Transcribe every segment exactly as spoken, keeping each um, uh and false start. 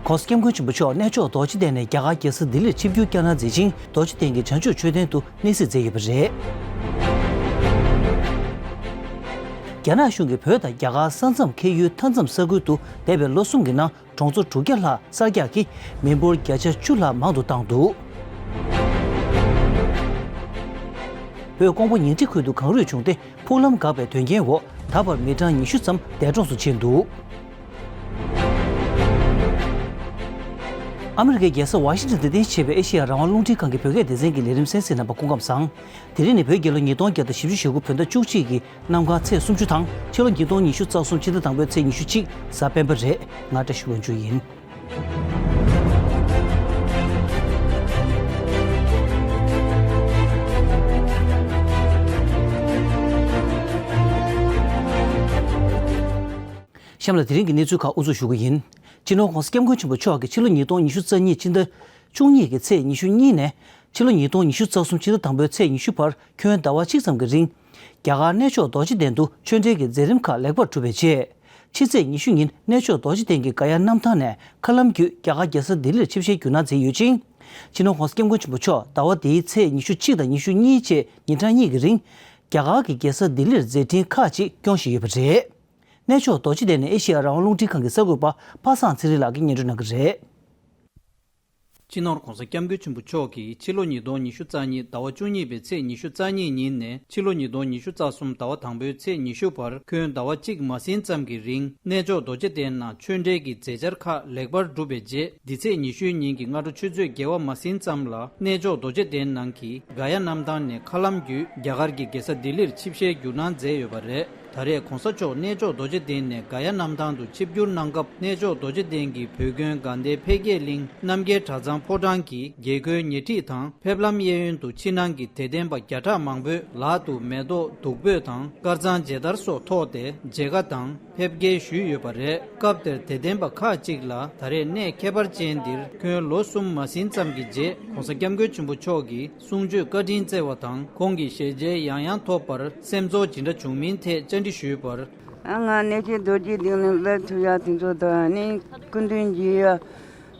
༸གོང་ས་༸སྐྱབས་མགོན་ཆེན་པོ་མཆོག་གནས་མཆོག་རྡོ་རྗེ་གདན་ནས་རྒྱ་གར་རྒྱལ་ས་ལྡི་ལིར་ཆིབས་བསྒྱུར་བསྐྱངས་གནང་མཛད་ཅིང་། རྡོ་རྗེ་གདན་གྱི་བྱང་ཆུབ་མཆོད་རྟེན་དུ་གནས་གཟིགས་མཛད་ཡོད་པ་རེད། རྒྱ་ནག་གཞུང་གིས་བོད་དང་རྒྱ་གར་ས་མཚམས་འཁེལ་ཡུལ་མཐའ་མཚམས་ས་ཁུལ་དུ་འདས་པའི་ལོ་གསུམ་གྱི་ནང་གྲོང་ཚོ་དྲུག་བརྒྱ་ལྷག་གསར་རྒྱག་གིས་མི་འབོར་བརྒྱ་ཆ་བཅུ་ལྷག་མང་དུ་བཏང་འདུག་བོད་ཀོང་པོ་ཉིང་ཁྲི་ཁུལ་དུ་གངས་རུད་བྱུང་སྟེ། ཕུག་ལམ་འགག་པའི་དོན་རྐྱེན་འོག་ད་བར་མི་གྲངས་ཉི་ཤུ་ཙམ་འདས་གྲོངས་སུ་ཕྱིན་འདུག་ཨ་མི་རི་ཀའི་རྒྱལ་ས་ཝ་ཤིང་ཊོན་དུ་རྟེན་གཞི་བྱས་པའི་ཨེ་ཤེ་ཡ་རང་དབང་རླུང་འཕྲིན་ཁང་གི་བོད་སྐད་སྡེ་ཚན་གྱི་ལས་རིམ་གསན་གཟིགས་རྣམ་པ་སྐུ་ཁམས་བཟང་། དེ་རིང་ནི་བོད་རྒྱལ་ལོ་ཉིས་སྟོང་བརྒྱ་དང་བཞི་བཅུ་ཞེ་དགུ་བོད་ཟླ་བཅུ་གཅིག་གི་གནམ་གང་ཚེས་སུམ་ཅུ་དང་ཕྱི་ལོ་ཉིས་སྟོང་ཉི་ཤུ་རྩ་གསུམ་ཕྱི་ཟླ་དང་པོའི་ཚེས་ཉི་ཤུ་གཅིག་གཟའ་སྤེན་པ་རེད། ང་བཀྲ་ཤིས་དབང་ཕྱུག་ཡིན། གཤམ་ལ་དེ་རིང་གི་གནས་ཚུལ་ཁག་དབུ་འཛུགས་ཞུ་གི་ཡིན། སྤྱི་ནོར་༸གོང་ས་༸སྐྱབས་མགོན་ཆེན་པོ་མཆོག་གིས་ཕྱི་ལོ་ཉིས་སྟོང་ཉི་ཤུ་རྩ་གཉིས་ཕྱི་ཟླ་བཅུ་གཉིས་ཀྱི་ཚེས་ཉི་ཤུ་གཉིས་ནས་ཕྱི་ལོ་ཉིས་སྟོང་ཉི་ཤུ་རྩ་གསུམ་ཕྱི་ཟླ་དང་པོའི་ཚེས་ཉི་ཤུ་བར་ཁྱོན་ཟླ་བ་གཅིག་ཙམ་གྱི་རིང་། རྒྱ་གར་གནས་མཆོག་རྡོ་རྗེ་གདན་དུ་ཆོས་འབྲེལ་གྱི་མཛད་རིམ་ཁག་ལེགས་པར་གྲུབ་པའི་རྗེས། ཕྱི་ཚེས་ཉི་ཤུ་ཉིན་གནས་མཆོག་རྡོ་རྗེ་གདན་གྱི་ག་ཡ་གནམ་ཐང་ནས་མཁའ་ལམ་བརྒྱུད་རྒྱ་གར་རྒྱལ་ས་ལྡི་ལིར་ཆིབས་ཞལ་བསྒྱུར་གནང་མཛད་ཡོད་ཅིང་། སྤྱི་ནོར་༸གོང་ས་༸སྐྱབས་མགོན་ཆེན་པོ་མཆོག་ཟླ་བ་འདིའི་ཚེས་ཉི་ཤུ་གཅིག་དང་ཉི་ཤུ་གཉིས་བཅས་ཉིན་གྲངས་གཉིས་ཀྱི་རིང་། རྒྱ་གར་གྱི་རྒྱལ་ས་ལྡི་ལིར་མཛད་འཕྲིན་ཁག་ཅིག་སྐྱོང་བཞིན་ཡོད་པ་རེད། གནས་མཆོག་རྡོ་རྗེ་གདན་ནས་ཨེ་ཤེ་ཡ་རང་དབང་རླུང་འཕྲིན་ཁང་གི་གསར་འགོད་པ་པ་སངས་ཚེ་རིང་ལགས་ཀྱིས་སྙན་སྒྲོན་གནང་གི་རེད། སྤྱི་ནོར་༸གོང་ས་༸སྐྱབས་མགོན་ཆེན་པོ་མཆོག་གིས་ཕྱི་ལོ་ཉིས་སྟོང་ཉི་ཤུ་རྩ་གཉིས་ཟླ་བ་བཅུ་གཉིས་པའི་ཚེས་ཉི་ཤུ་རྩ་གཉིས་ཉིན་ནས་ཕྱི་ལོ་ཉིས་སྟོང་ཉི་ཤུ་རྩ་གསུམ་ཟླ་བ་དང་པོའི་ཚེས་ཉི་ཤུ་བར་ཁྱོན་ཟླ་བ་གཅིག་མ་ཟིན་ཙམ་གྱི་རིང་གནས་མཆོག་རྡོ་རྗེ་གདན་ནང་ཆོས་འབྲེལ་གྱི་མཛད་འཆར་ཁག་ལེགས་པར་གྲུབ་པའི་རྗེས། འདི་ཚེས་ཉི་ཤུའི་ཉིན་གྱི་སྔ་དྲོ་ཆུ་ཚོད་བརྒྱད་པ་མ་ཟིན་ཙམ་ལ་གནས་མཆོག་རྡོ་རྗེ་གདན་ནང་གི་ག་ཡ་གནམ་ཐང་ནས་མཁའ་ལམ་བརྒྱུད་རྒྱ་གར་གྱི་རྒྱལ་ས་ལྡི་ལིར་ཆིབས་ཞལ་བསྒྱུར་གནང་མཛད་ཡོད་པ་རེད། ད་རེས་༸གོང་ས་མཆོག་གནས་མཆོག་རྡོ་རྗེ་གདན་ནས་ག་ཡ་གནམ་ཐང་དུ་ཆིབས་བསྒྱུར་གནང་སྐབས། གནས་མཆོག་རྡོ་རྗེ་གདན་གྱི་བོད་དགོན་དགའ་ལྡན་འཕེལ་རྒྱས་གླིང་རྣམ་རྒྱལ་གྲྭ་ཚང་ཕོ་བྲང་གི་དགེ་བསྐོས་ཉེ་འཁྲིས་དང་ཕེབས་ལམ་གཡས་གཡོན་དུ་ཕྱི་ནང་གི་དད་ལྡན་པ་བརྒྱ་ཕྲག་མང་པོས་ལག་ཏུ་མེ་ཏོག་བདུག་སྤོས་དང་དཀར་གཙང་མཇལ་དར་སོགས་ཐོགས་ཏེ་མཇལ་ཁ་དང་ཕེབས་སྐྱེལ་ཞུས་ཡོད་པ་རེད། སྐབས་དེར་དད་ལྡན་པ་ཁག་ཅིག་ལ་ད་རེས་གནས་ཁྱད་པར་ཅན་འདིར་ཁྱོན་ལོ་གསུམ་མ་ཟིན་ཙམ་གྱི་རྗེས་༸གོང་ས་༸སྐྱབས་མགོན་ཆེན་པོ་མཆོག་གིས་གསུང་ཆོས་བཀའ་དྲིན་སྩལ་བ་དང་། ཁོང་གི་ཞལ་མཇལ་ཡང་ཡང་ཐོབ་པར་སེམས་ཚོར་ཇི་འདྲ་བྱུང་མིན་ཐད་བཅར་འདྲི་ཞུས་པར། ཨ་ང་གནས་ཆེན་རྡོ་རྗེ་གདན་ལ་སླེབས་ཐུབ་ཡ་དེ་ཚོ་དང་ནི་སྐུ་མདུན་མཇལ་ཡ་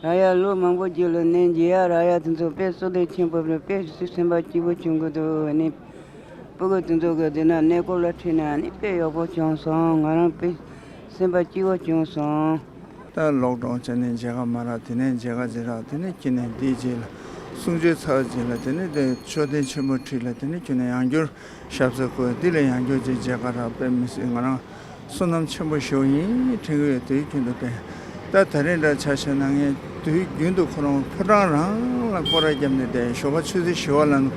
རག་ཡ། ལོ་མང་པོ་རྗེས་ལ་ནི་མཇལ་ཡ་རག་ཡ་དེ་ཚོ་དཔེ་བསོད་བདེ་ཆེན་པོ་རེད། དཔེ་སེམས་པ་སྐྱིད་པོ་བྱུང་གི་འདུག་ནི། སྤུ་གུ་དེ་ཚོ་གི་དེ་ན་གནས་སྐོར་ལ་ཁྲིད་ན་ནི་དཔེ་ཡག་པོ་བྱུང་སོང་། ང་རང་དཔེ་སེམས་པ་སྐྱིད་པོ་བྱུང་སོང་། ད་ལོག་གྲོང་ཆ་ནས་མཇལ་ཁ་མ་རག་དེ་ནས་མཇལ་ཁ་ཅིག་རག་དེ་ནས་ཁྱི་ནས་འདི་རྗེས་ལ་གསུང་ཆོས་ཚར་རྗེས་ལ་དེ་ནས་དེ་མཆོད་རྟེན་ཆེན་པོ་ཁྲིད་ལ་དེ་ནས་ཁྱོད་ནས་ཡང་བསྐྱར་ཞབས་སར་བཀོད། འདི་ལས་ཡང་བསྐྱར་ཅིག་མཇལ་ཁ་རག་དཔེ་མི་སྲིད་ང་རང་བསོད་ནམས་ཆེན་པོ་ཞིག་ཡིན་དྲན་གྱི་ཡོད། དེའི་ཁྱོན་དུ་དཔེ་ད་ད་རིང་འདྲ་ཆ་བཞག་ན་ངས་དུས་རྒྱུན་དུ་ཁོ་རང་ཕོ་བྲང་རང་ལ་སྐོར་ར་བརྒྱབ་ནས་བསྡད། ཞོགས་པ་ཆུ་ཚོད་བཞི་པ་ལ་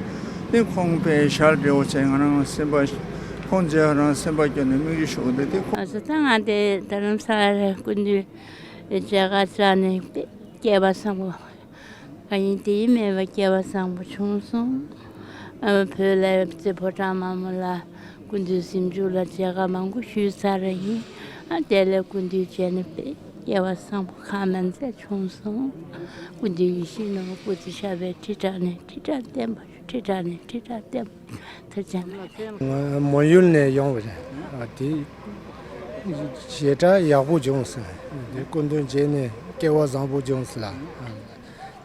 འདི་ཁོང་དཔེ་ཞལ་བགྲེས་པོ་བྱས། ང་རང་སེམས་པ་ཁོང་མཇལ་རང་སེམས་པ་སྐྱོ་ནས་མིག་ཆུ་ཤོར་གི་འདུག་དེ་ཁོང་ཨ་ཟེ་ད་ང་དེ་རྡ་རམ་ས་ལ་རེད། སྐུ་མདུན་མཇལ་ཁ་བཅར་ནས་དཔེ་སྐལ་བ་བཟང་པོ། ག་ཡིན་དེ་ཡིན་མེད་པ་སྐལ་བ་བཟང་པོ་བྱུང་སོང་། ཨ་བོད་ལ་རྩེ་ཕོ་བྲང་མ་མོ་ལ་སྐུ་མདུན་གཟིམ་ཆུང་ལ་མཇལ་ཁ་མང་པོ་ཞུས་ཚར་ཡིན། ཨ་དེ་ལས་སྐུ་མདུན་མཇལ་ནས་དཔེ་སྐལ་བ་བཟང་པོ་ཁ་མ་མཛད་བྱུང་སོང་། སྐུ་མདུན་ཡིད་བཞིན་ནོར་བུ་སྐུ་ཚེ་ཞབས་པད་ཁྲི་ཕྲག་ནས་ཁྲི་ཕྲག་བརྟན་པ་ཞུ། ཁྲི་ཕྲག་ནས་ཁྲི་ཕྲག་བརྟན་པ་ཐུགས་རྗེ་གནང་། ང་མོན་ཡུལ་ནས་ཡོང་བ་རེད། ཨ་དེ་ཞེ་དྲག་ཡག་པོ་བྱུང་སོང་། དེ་སྐུ་མདུན་མཇལ་ནས་སྐལ་བ་བཟང་པོ་བྱུང་སོང་ལ།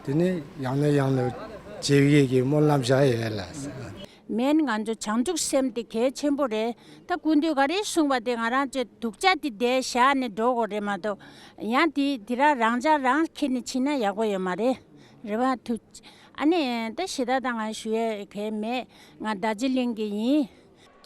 དེ་ནས་ཡང་ནས་ཡང་ནས་བྱེད་ཡས་ཀྱི་སྨོན་ལམ་བཞག་ཡས་ལ། མེན་ང་ཚོ་བྱང་ཆུབ་སེམས་དེ་གལ་ཆེན་པོ་རེད། ད་སྐུ་མདུན་ག་རེ་གསུངས་པ་དེ་ང་རང་ཚོས་སྡུག་ཅག་དེ་བསྡད་བཞག་ནས་འགྲོ་དགོས་རེད་མ་གཏོགས། ཡང་དེ་དེ་རང་རང་ཅག་རང་ཁྱེར་ནས་ཕྱིན་ན་ཡག་པོ་ཡོད་མ་རེད། རེད་བ། ཐུགས། ཨ་ནི་ད་ཞེ་དྲག་ད་ང་ཞུ་ཡས་གལ་མེད། ང་རྡོ་རྗེ་གླིང་གི་ཡིན།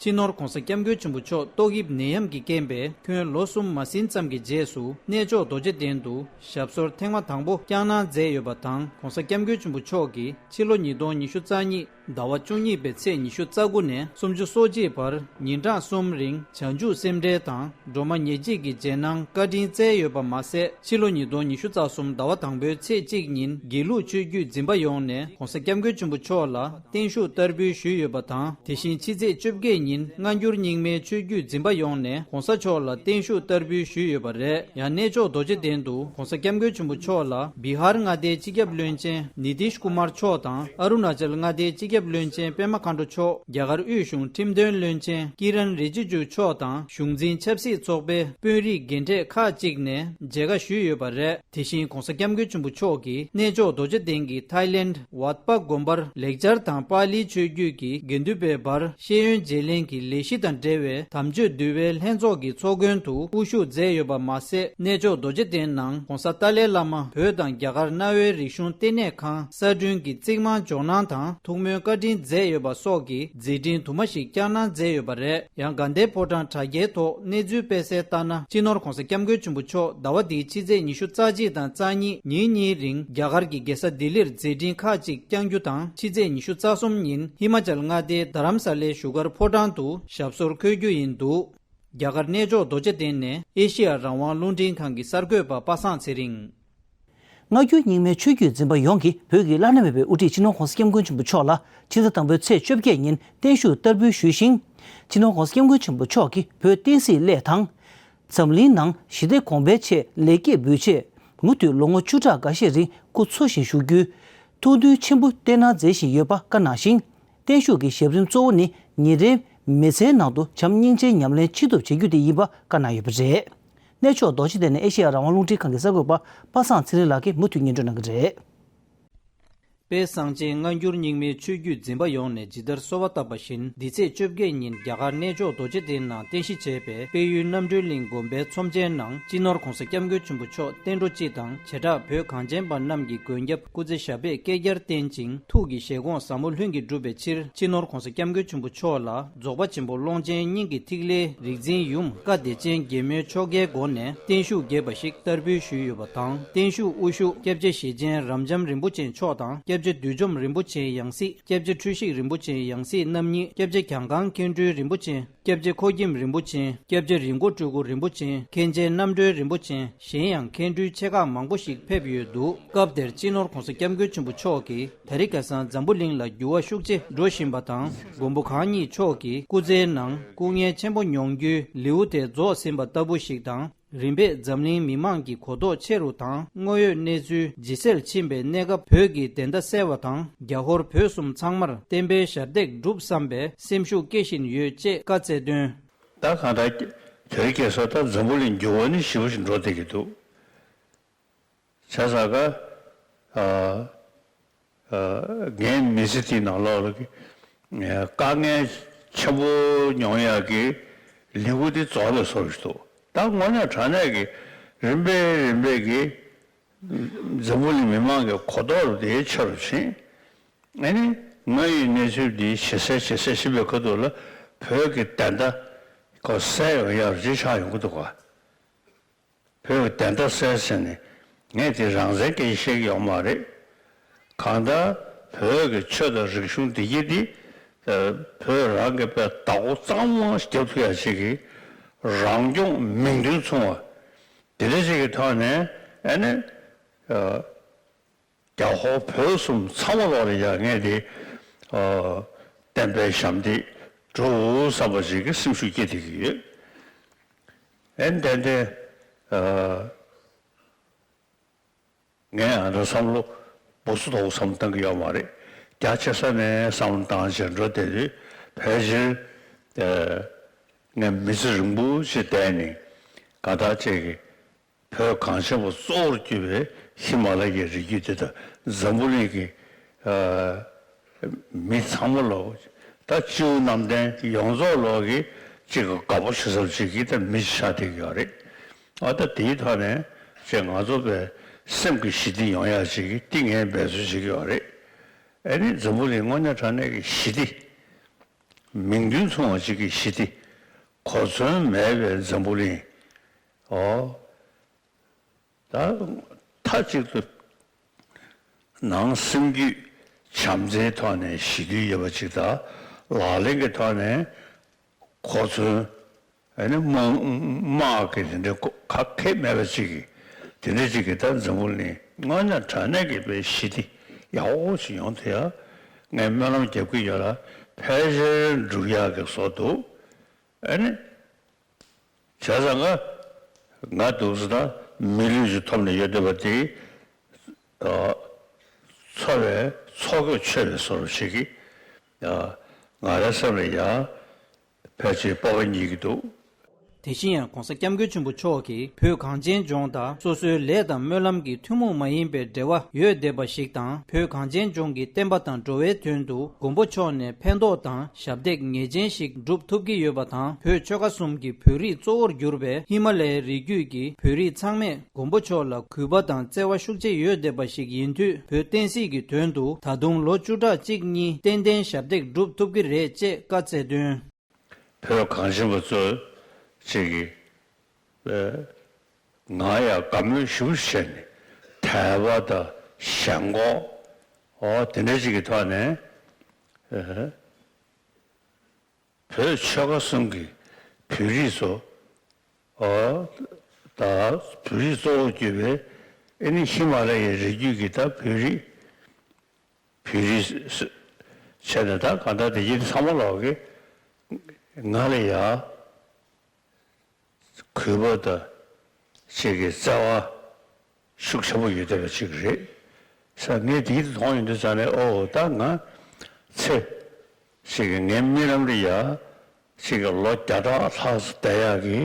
སྤྱི་ནོར་༸གོང་ས་༸སྐྱབས་མགོན་ཆེན་པོ་མཆོག་ཏོག་དབྱིབས་ནད་ཡམས་ཀྱི་རྐྱེན་པས་ཁྱོན་ལོ་གསུམ་མ་ཟིན་ཙམ་གྱི་རྗེས་སུ་གནས་མཆོག་རྡོ་རྗེ་གདན་དུ་ཞབས་སོར་ཐེངས་མ་དང་པོ་བསྐྱངས་གནང་མཛད་ཡོད་པ་དང་། ༸གོང་ས་༸སྐྱབས་མགོན་ཆེན་པོ་མཆོག་གིས་ཕྱི་ལོ་ཉིས་སྟོང་ཉི་ཤུ་རྩ་གཉིས་ཟླ་བ་བཅུ་གཉིས་པའི་ཚེས་ཉི་ཤུ་རྩ་དགུ་ནས་སུམ་ཅུ་སོ་གཅིག་བར་ཉིན་གྲངས་གསུམ་རིང་བྱང་ཆུབ་སེམས་འགྲེལ་དང་སྒྲོལ་མ་ཉེར་གཅིག་གི་རྗེས་གནང་བཀའ་དྲིན་སྩལ་ཡོད་པ་མ་ཟད། ཕྱི་ལོ་ཉིས་སྟོང་ཉི་ཤུ་རྩ་གསུམ་ཟླ་བ་དང་པོའི་ཚེས་གཅིག་ཉིན་དགེ་ལུགས་ཆོས་བརྒྱུད་འཛིན་པ་ཡོངས་ནས་༸གོང་ས་༸སྐྱབས་མགོན་ཆེན་པོ་མཆོག་ལ་བརྟན་བཞུགས་བསྟར་འབུལ་ཞུས་ཡོད་པ་དང་། དེ་བཞིན་ཕྱི་ཚེས་བཅོ་བརྒྱད་ཉིན་སྔ་འགྱུར་རྙིང་མའི་ཆོས་བརྒྱུད་འཛིན་པ་ཡོངས་ནས་༸གོང་ས་མཆོག་ལ་བརྟན་བཞུགས་བསྟར་འབུལ་ཞུས་ཡོད་པ་རེད། ཡང་གནས་མཆོག་རྡོ་རྗེ་གདན་དུ་༸གོང་ས་༸སྐྱབས་མགོན་ཆེན་པོ་མཆོག་ལ་བི་ཧར་མངའ་སྡེའི་སྤྱི་ཁྱབ་བློན་ཆེན་ནི་ཏིཤ་ཀུ་མར་མཆོག་དང་ཨ་རུ་ན་ཅལ་མངའ་སྡེའི་སྤྱི་ སྐྱབས་བློན་ཆེན་པད་མ་མཁའ་འགྲོ་མཆོག་རྒྱ་གར་དབུས་གཞུང་ཁྲིམས་དོན་བློན་ཆེན་ཀི་རན་རི་ཇི་ཇུ་མཆོག་དང་གཞུང་འཛིན་ཆབ་སྲིད་ཚོགས་པའི་དཔོན་རིགས་རྒན་གྲས་ཁག་ཅིག་ནས་མཇལ་ཁ་ཞུས་ཡོད་པ་རེད། དེ་བཞིན་༧གོང་ས་༧སྐྱབས་མགོན་ཆེན་པོ་མཆོག་གིས་གནས་མཆོག་རྡོ་རྗེ་གདན་གྱི་ཐའི་ལེནྜ་ཝཱད་པ་དགོན་པར་ལེགས་སྦྱར་དང་པཱ་ལིའི་ཆོས་བརྒྱུད་ཀྱི་དགེ་འདུན་པའི་བར་ཤེས་ཡོན་བརྗེ་ལེན་གྱི་ལས་གཞི་དང་འབྲེལ་བའི་དམ་ཆོས་འདུལ་བའི་ལྷན་ཚོགས་ཀྱི་ཚོགས་མགོན་དུ་དབུ་བཞུགས་མཛད་ཡོད་པ་མ་ཟད། གནས་མཆོག་རྡོ་རྗེ་གདན་ནང་༧གོང་ས་ཏཱ་ལའི་བླ་མ་བོད་དང་རྒྱ་གར་གནའ་བོའི་རིག་གཞུང་ལྟེ་གནས་ཁང་གསར་སྐྲུན་གྱི་རྩིག་རྨང་འཇོག་གནང་དང་ཐུགས་སྨོན་བཀའ་དྲིན་མཛད་ཡོད་པ་སོགས་ཀྱི་མཛད་འཕྲིན་དུ་མ་ཞིག་བསྐྱངས་གནང་མཛད་ཡོད་པ་རེད། ཡང་དགའ་ལྡན་ཕོ་བྲང་དྲ་རྒྱའི་ཐོག་གནས་ཚུལ་སྤེལ་གསལ་ལྟར་ན། སྤྱི་ནོར་༧གོང་ས་༧སྐྱབས་མགོན་ཆེན་པོ་མཆོག་ཟླ་བ་འདིའི་ཕྱི་ཚེས་ཉི་ཤུ་རྩ་གཅིག་དང་རྩ་གཉིས་ཉིན་གཉིས་རིང་རྒྱ་གར་གྱི་རྒྱལ་ས་ལྡི་ལིར་མཛད་འཕྲིན་ཁག་ཅིག་བསྐྱང་རྒྱུ་དང་། ཕྱི་ཚེས་ཉི་ཤུ་རྩ་གསུམ་ཉིན་ཧི་མ་ཅལ་མངའ་སྡེའི་རྡ་རམ་ས་ལའི་བཞུགས་སྒར་ཕོ་བྲང་དུ་ཞབས་སོར་འཁོད་རྒྱུ་ཡིན་འདུག་རྒྱ་གར་གནས་མཆོག་རྡོ་རྗེ་གདན་ནས་ཨེ་ཤེ་ཡ་རང་དབང་རླུང་འཕྲིན་ཁང་གི་གསར་འགོད་པ་པ་སངས་ཚེ་རིང་། སྔ་འགྱུར་རྙིང་མའི་ཆོས་བརྒྱུད་འཛིན་པ་ཡོངས་ཀྱིས་བོད་ཀྱི་བླ་ན་མེད་པའི་དབུ་ཁྲིད་སྤྱི་ནོར་༧གོང་ས་༧སྐྱབས་མགོན་ཆེན་པོ་མཆོག་ལ་ཕྱི་ཟླ་དང་པོའི་ཚེས་བཅོ་བརྒྱད་ཉིན་བརྟན་བཞུགས་བསྟར་འབུལ་ཞུས་ཤིང་། སྤྱི་ནོར་༧གོང་ས་༧སྐྱབས་མགོན་ཆེན་པོ་མཆོག་གིས་བོད་བསྟན་སྲིད་སླད་དང་། འཛམ་གླིང་ནང་ཞི་བདེ་གོང་འཕེལ་ཆེད་ལེགས་སྐྱེས་འབུལ་ཆེད། མུ་མཐུད་ལོ་ངོ་བཅུ་ཕྲག་འགའ་ཤས་རིང་སྐུ་འཚོ་ཞིང་བཞུགས་རྒྱུའི་ཐུགས་འདུན་ཆེན་པོ་བསྟན་གནང་མཛད་བཞིན་ཡོད་པ་བཀའ་གནང་ཞིང་། བརྟན་བཞུགས་ཀྱི་ཞབས་རིམ་གཙོ་བོ་ནི་ཉིན་རེའི་མི་ཚེའི་ནང་དུ་བྱམས་སྙིང་རྗེའི་ཉམས་ལེན་ཅི་ཐུབ་བྱེད་རྒྱུ་དེ་ཡིན་པ་བཀའ་གནང་ཡོད་པ་རེད། གནས་མཆོག་རྡོ་རྗེ་གདན་ནས་ཨེ་ཤེ་ཡ་རང་དབང་རླུང་འཕྲིན་ཁང་གི་གསར་འགོད་པ་པ་སངས་ཚེ་རིང་ལགས་ཀྱིས་མུ་མཐུད་སྙན་སྒྲོན་གནང་གི་རེད། དཔལ་གསང་ཆེན་སྔ་འགྱུར་རྙིང་མའི་ཆོས་བརྒྱུད་འཛིན་པ་ཡོངས་ནས་ཇི་ལྟར་གསོལ་བ་བཏབ་པ་བཞིན། འདི་ཚེས་བཅོ་བརྒྱད་ཉིན་རྒྱ་གར་གནས་མཆོག་རྡོ་རྗེ་གདན་ནང་རྟེན་གཞི་བྱས་པའི་དཔལ་ཡུལ་རྣམ་གྲོལ་གླིང་དགོན་པའི་ཚོམས་ཆེན་ནང་། སྤྱི་ནོར་༧གོང་ས་༧སྐྱབས་མགོན་ཆེན་པོ་མཆོག་བསྟན་འགྲོ་སྤྱི་དང་བྱེ་བྲག་བོད་གངས་ཅན་པ་རྣམས་ཀྱི་མགོན་སྐྱབས་སྐུ་ཚེ་ཞབས་པད་བསྐལ་བརྒྱར་བརྟན་ཅིང་། ཐུགས་ཀྱི་བཞེད་དགོངས་ཟབ་མོ་ལྷུན་གྱིས་འགྲུབ་པའི་ཕྱིར། སྤྱི་ནོར་༧གོང་ས་༧སྐྱབས་མགོན་ཆེན་པོ་མཆོག་ལ་རྫོགས་པ་ཆེན་པོ་ཀློང་ཆེན་སྙིང་གི་ཐིག་ལེའི་རིག་འཛིན་ཡུམ་བཀའ་བདེ་ཆེན་རྒྱལ་མོའི་ཆོ་གའི་སྒོ་ནས་བརྟན་བཞུགས་རྒྱས་པ་ཞིག་བསྟར་འབུལ་ཞུས་ཡོད་པ་དང་། བརྟན་བཞུགས་དབུ་བཞུགས་སྐྱབས་རྗེ་ཞེ་ཆེན་རབ་འབྱམས་རིན་པོ་ཆེ་མཆོག་དང་། སྐྱབས་རྗེ་བདུད་འཇོམས་རིན་པོ་ཆེའི་ཡང་སྲིད་སྐྱབས་རྗེ་འཁྲུལ་ཞིག་རིན་པོ་ཆེའི་ཡང་སྲིད་རྣམ་གཉིས། སྐྱབས་རྗེ་གྱང་ཁང་མཁན་སྤྲུལ་རིན་པོ་ཆེ། སྐྱབས་རྗེ་ཁོ་ཁྱིམ་རིན་པོ་ཆེ། སྐྱབས་རྗེ་རི་མགོ་སྤྲུལ་སྐུ་རིན་པོ་ཆེ། མཁན་ཆེན་རྣམ་གྲོལ་རིན་པོ་ཆེ། གཞན་ཡང་མཁན་སྤྲུལ་ཆེ་ཁག་མང་པོ་ཞིག་ཕེབས་ཡོད་འདུག་སྐབས་དེར་སྤྱི་ནོར་༧གོང་ས་༧སྐྱབས་མགོན་ཆེན་པོ་མཆོག་གིས་དེ་རིང་ཁ་སང་འཛམ་བུ་གླིང་ལ་འགྱུར་བ་ཤུགས་ཆེ་འགྲོ་བཞིན་པ་དང་། མགོན་པོ་གང་ཉིད་མཆོག་གི་སྐུ་ཚེའི་ནང་སྐུ་ངལ་ཆེན་པོ་མྱོང་རྒྱུའི་ལེའུ་དེ་རྫོགས་ཟིན་པ་ལྟ་བུ་ཞིག་དང་། རིམ་པས་འཛམ་གླིང་མི་མང་གི་གོ་རྟོགས་ཆེ་རུ་དང་། དངོས་ཡོད་གནས་ཚུལ་ཇེ་གསལ་ཕྱིན་པའི་གནས་སྐབས། བོད་ཀྱི་བདེན་མཐའ་གསལ་བ་དང་། རྒྱ་ཧོར་བོད་གསུམ་ཚང་མར་བསྟན་པའི་ཞབས་འདེགས་སྒྲུབ་བསམ་པའི་སེམས་ཤུགས་སྐྱེ་བཞིན་ཡོད་ཅེས་བཀའ་སྩལ་དོན། ད་གང་ལྟར་དེ་རིང་ཁ་སང་ད་འཛམ་བུ་གླིང་འགྱུར་བ་ནི་ཞེ་པོ་ཞིག་འགྲོ་བསྡད་ཀྱི་འདུག་བྱས་ཙང་ཀ་ཨ། ངའི་མི་ཚེ་དེའི་ནང་ལོགས་ལ་གི་དཀའ་ངལ་ཆེན་པོ་མྱོང་ཡག་གི་ལེའུ་དེ་རྫོགས་པའི་བཟོ་ཞིག་འདུག་ད་དངོས་གནས་དྲང་གནས་ཀྱི་རིམ་པས་རིམ་པས་ཀྱི་འཛམ་བུ་གླིང་མི་མང་གི་གོ་རྟོགས་དེ་ཆེ་རུ་ཕྱིན། ཨ་ནི་དངོས་ཡོད་གནས་ཚུལ་འདི་ཇེ་གསལ་ཇེ་གསལ་ཕྱིན་པའི་ཁ་ཐུག་ལ་བོད་ཀྱི་བདེན་མཐའ་ཁོ་གསལ་ཡོང་ཡག་ཅིག་ཆགས་ཡོང་གི་འདུག་ག་བོད་ཀྱི་བདེན་མཐའ་གསལ་ཟེར་ནས་ངས་དེ་རང་བཙན་སྐད་ཆ་བཤད་ཀྱི་ཡོད་མ་རེད། གང་ལྟར་བོད་ཀྱི་ཆོས་དང་རིག་གཞུང་བདེ་སྐྱིད་འདི་བོད་རང་གི་དཔེ་བདག་པོ་གཙང་མ་རྒྱབ་ཐུབ་ཡ་ཅིག་གི་རང་སྐྱོང་མིང་དོན་མཚུངས་པ་དེ་འདྲ་ཅིག་གི་ཐོག་ནས་ཨ་ནི། རྒྱ་ཧོར་བོད་གསུམ་ཚང་མ་ལོག་ལ་ཡ་ངས་དེ་བསྟན་པའི་ཞབས་འདེགས་སྒྲུབ་བསམ་པ་ཞིག་གི་སེམས་ཤུགས་སྐྱེ་བསྡད་ཀྱི་ཡོད། ཨེ་ཏན་ཏན་ངས་ཨ་འདྲ་བསམ་བློ་སྦུ་སུ་དོག་བསམ་བློ་བཏང་གི་ཡོད་མ་རེད། རྒྱ་ཆེ་ས་ནས་བསམ་བློ་བཏང་བྱས་འགྲོ་བསྡད་དུས་ཕལ་ཆེར་ངས་མི་ཚེ་རིང་པོ་ཞིག་བསྡད་ནས་ག་ད་ཅིག་གི་བོད་གངས་ཅན་པ་གཙོ་བོར་གྱུར་པའི་ཧི་མ་ལ་ཡའི་རི་རྒྱུད་དེ་དང་འཛམ་བུ་གླིང་གི་མི་ཚང་མ་ལོག་ད་སྤྱི་བོ་གནམ་བསྟན་ཡོངས་རྫོགས་ལོག་གི་གཅིག་གི་དགའ་པོ་བྱེད་ས་གཅིག་གི་ད་མི་ཞིག་ཆགས་བསྡད་ཀྱི་ཡོད་རེད། ཨ་ད་དེའི་ཐོག་ནས་ཅིག་ང་ཚོ་པའི་སེམས་ཀྱི་ཞི་བདེ་ཡོང་ཡག་ཅིག་གི་ཏིང་ངེ་འབད་རྩོལ་བྱེད་ཀྱི་ཡོད་རེད། ཨ་ནི་འཛམ་བུ་གླིང་དངོས་གནས་དྲང་གནས་ཀྱི་ཞི་བདེ། མིང་དོན་མཚུངས་པ་ཅིག་གི་ཞི་བདེ། གོ་མཚོན་མེད་པའི་འཛམ་བུ་གླིང་། ཨོ། ད་མཐའ་གཅིག་ཏུ་ནང་སེམས་རྒྱུད་བྱམས་བརྩེའི་ཐོག་ནས་ཞི་དུལ་ཡོད་པ་ཅིག་དང་། ལག་ལེན་གྱི་ཐོག་ནས་གོ་མཚོན། ཨ་ནི་དམག་དམག་གི་དེ་འདྲའི་ག་གེ་མེད་པ་ཅིག་གི་དེ་འདྲ་ཅིག་གི་ད་འཛམ་བུ་གླིང་དངོས་གནས་དྲང་གནས་ཀྱི་དཔེ་ཞི་བདེ་ཡག་པོ་ཞིག་ཡོང་ཐུབ་ཡ་ངས་སྨོན་ལམ་རྒྱབ་ཀྱི་ཡོད་ལ། ཕལ་ཆེར་འགྲུབ་ཡག་གི་བཟོ་འདུག་ཨ་ནི། བྱས་ཙང་ང་ང་འདུག་ཟེར་ན་མི་ལུས་ཀྱི་ཐོབ་ནས་ཡོད་བསྡད་པ་དེ། འཚོ་བའི་འཚོ་གོས་ཆོད་པའི་བཟོ་འདྲ་ཞིག་གིས་ ཡ། ང་རའི་སེམས་ལ་ཡ་ཕལ་ཆེར་སྤོབས་པ་རྙེད་ཀྱི་འདུག། དེ་བཞིན་ཡང་༧གོང་ས་༧སྐྱབས་མགོན་ཆེན་པོ་མཆོག་གིས་བོད་གངས་ཅན་ལྗོངས་དང་སོ་སོའི་ལས་དང་སྨོན་ལམ་གྱི་ཐུན་མོང་མ་ཡིན་པའི་འབྲེལ་བ་ཡོད་བསྡད་པ་ཞིག་དང་། བོད་གངས་ཅན་ལྗོངས་ཀྱི་བསྟན་པ་དང་འགྲོ་བའི་དོན་དུ་མགོན་པོ་མཆོག་ནས་ཕན་ཐོགས་དང་ཞབས་འདེགས་ངེས་ཅན་ཞིག་སྒྲུབ་ཐུབ་ཀྱི་ཡོད་པ་དང་། བོད་ཆོལ་ཁ་གསུམ་གྱི་བོད་རིགས་གཙོ་བོར་གྱུར་པའི་ཧི་མ་ལ་ཡའི་རི་རྒྱུད་ཀྱི་བོད་རིགས་ཚང་མས་མགོན་པོ་མཆོག་ལ་གུས་པ་དང་བརྩེ་བ་ཤུགས་ཆེ་ཡོད་བསྡད་པ་ཞིག་ཡིན་དུས། བོད་བསྟན་སྲིད་ཀྱི་དོན་དུ་ད་དུང་ལོ་བཅུ་ཕྲག་གཅིག་གཉིས་ཏན་ཏན་ཞབས་འདེགས་སྒྲུབ་ཐུབ་ཀྱི་རེད་ཅེས་བཀའ་སྩལ་དོན། བོད་གངས་ཅན་པ་ཚོ་ཅིག་གིས་ཨ་ང་ཡང་དགའ་མོས་ཞེ་པོ་བྱས་ནས་དད་པ་དང་ཞེན་ཁོག་འོ་དེ་འདྲ་ཅིག་གི་ཐོག་ནས་ཨ་བོད་ཆོལ་ཁ་གསུམ་གྱི་བོད་རིགས་ཚོ་ཨོ་ད་བོད་རིགས་གཙོ་བོ་གྱུར་པའི་ཨེ་ནི་ཧི་མ་ལ་ཡའི་རི་རྒྱུད་ཀྱི་ད་བོད་རིགས་བོད་རིགས་བྱས་ནས་ད་གང་ལྟར་དེ་ཡིན་ཚང་མ་ལོག་གི་ང་ལ་ཡ་གུས་པ་དང་ཅིག་གི་བརྩེ་བ་ཤུགས་ཆེན་པོ་ཡོད་བསྡད་པ་ཅིག་རེད་ས། ངས་དེ་མཐོང་ཡོང་དུས་ཙང་ནས་ཨོ་ད་ང་ཚེ་ཅིག་གི་ངའི་རྨི་ལམ་ལ་ཡ་ཅིག་གི་ལོ་བརྒྱ་ཕྲག་ལྷག་ཙམ་བསྡད་ཡག་གི་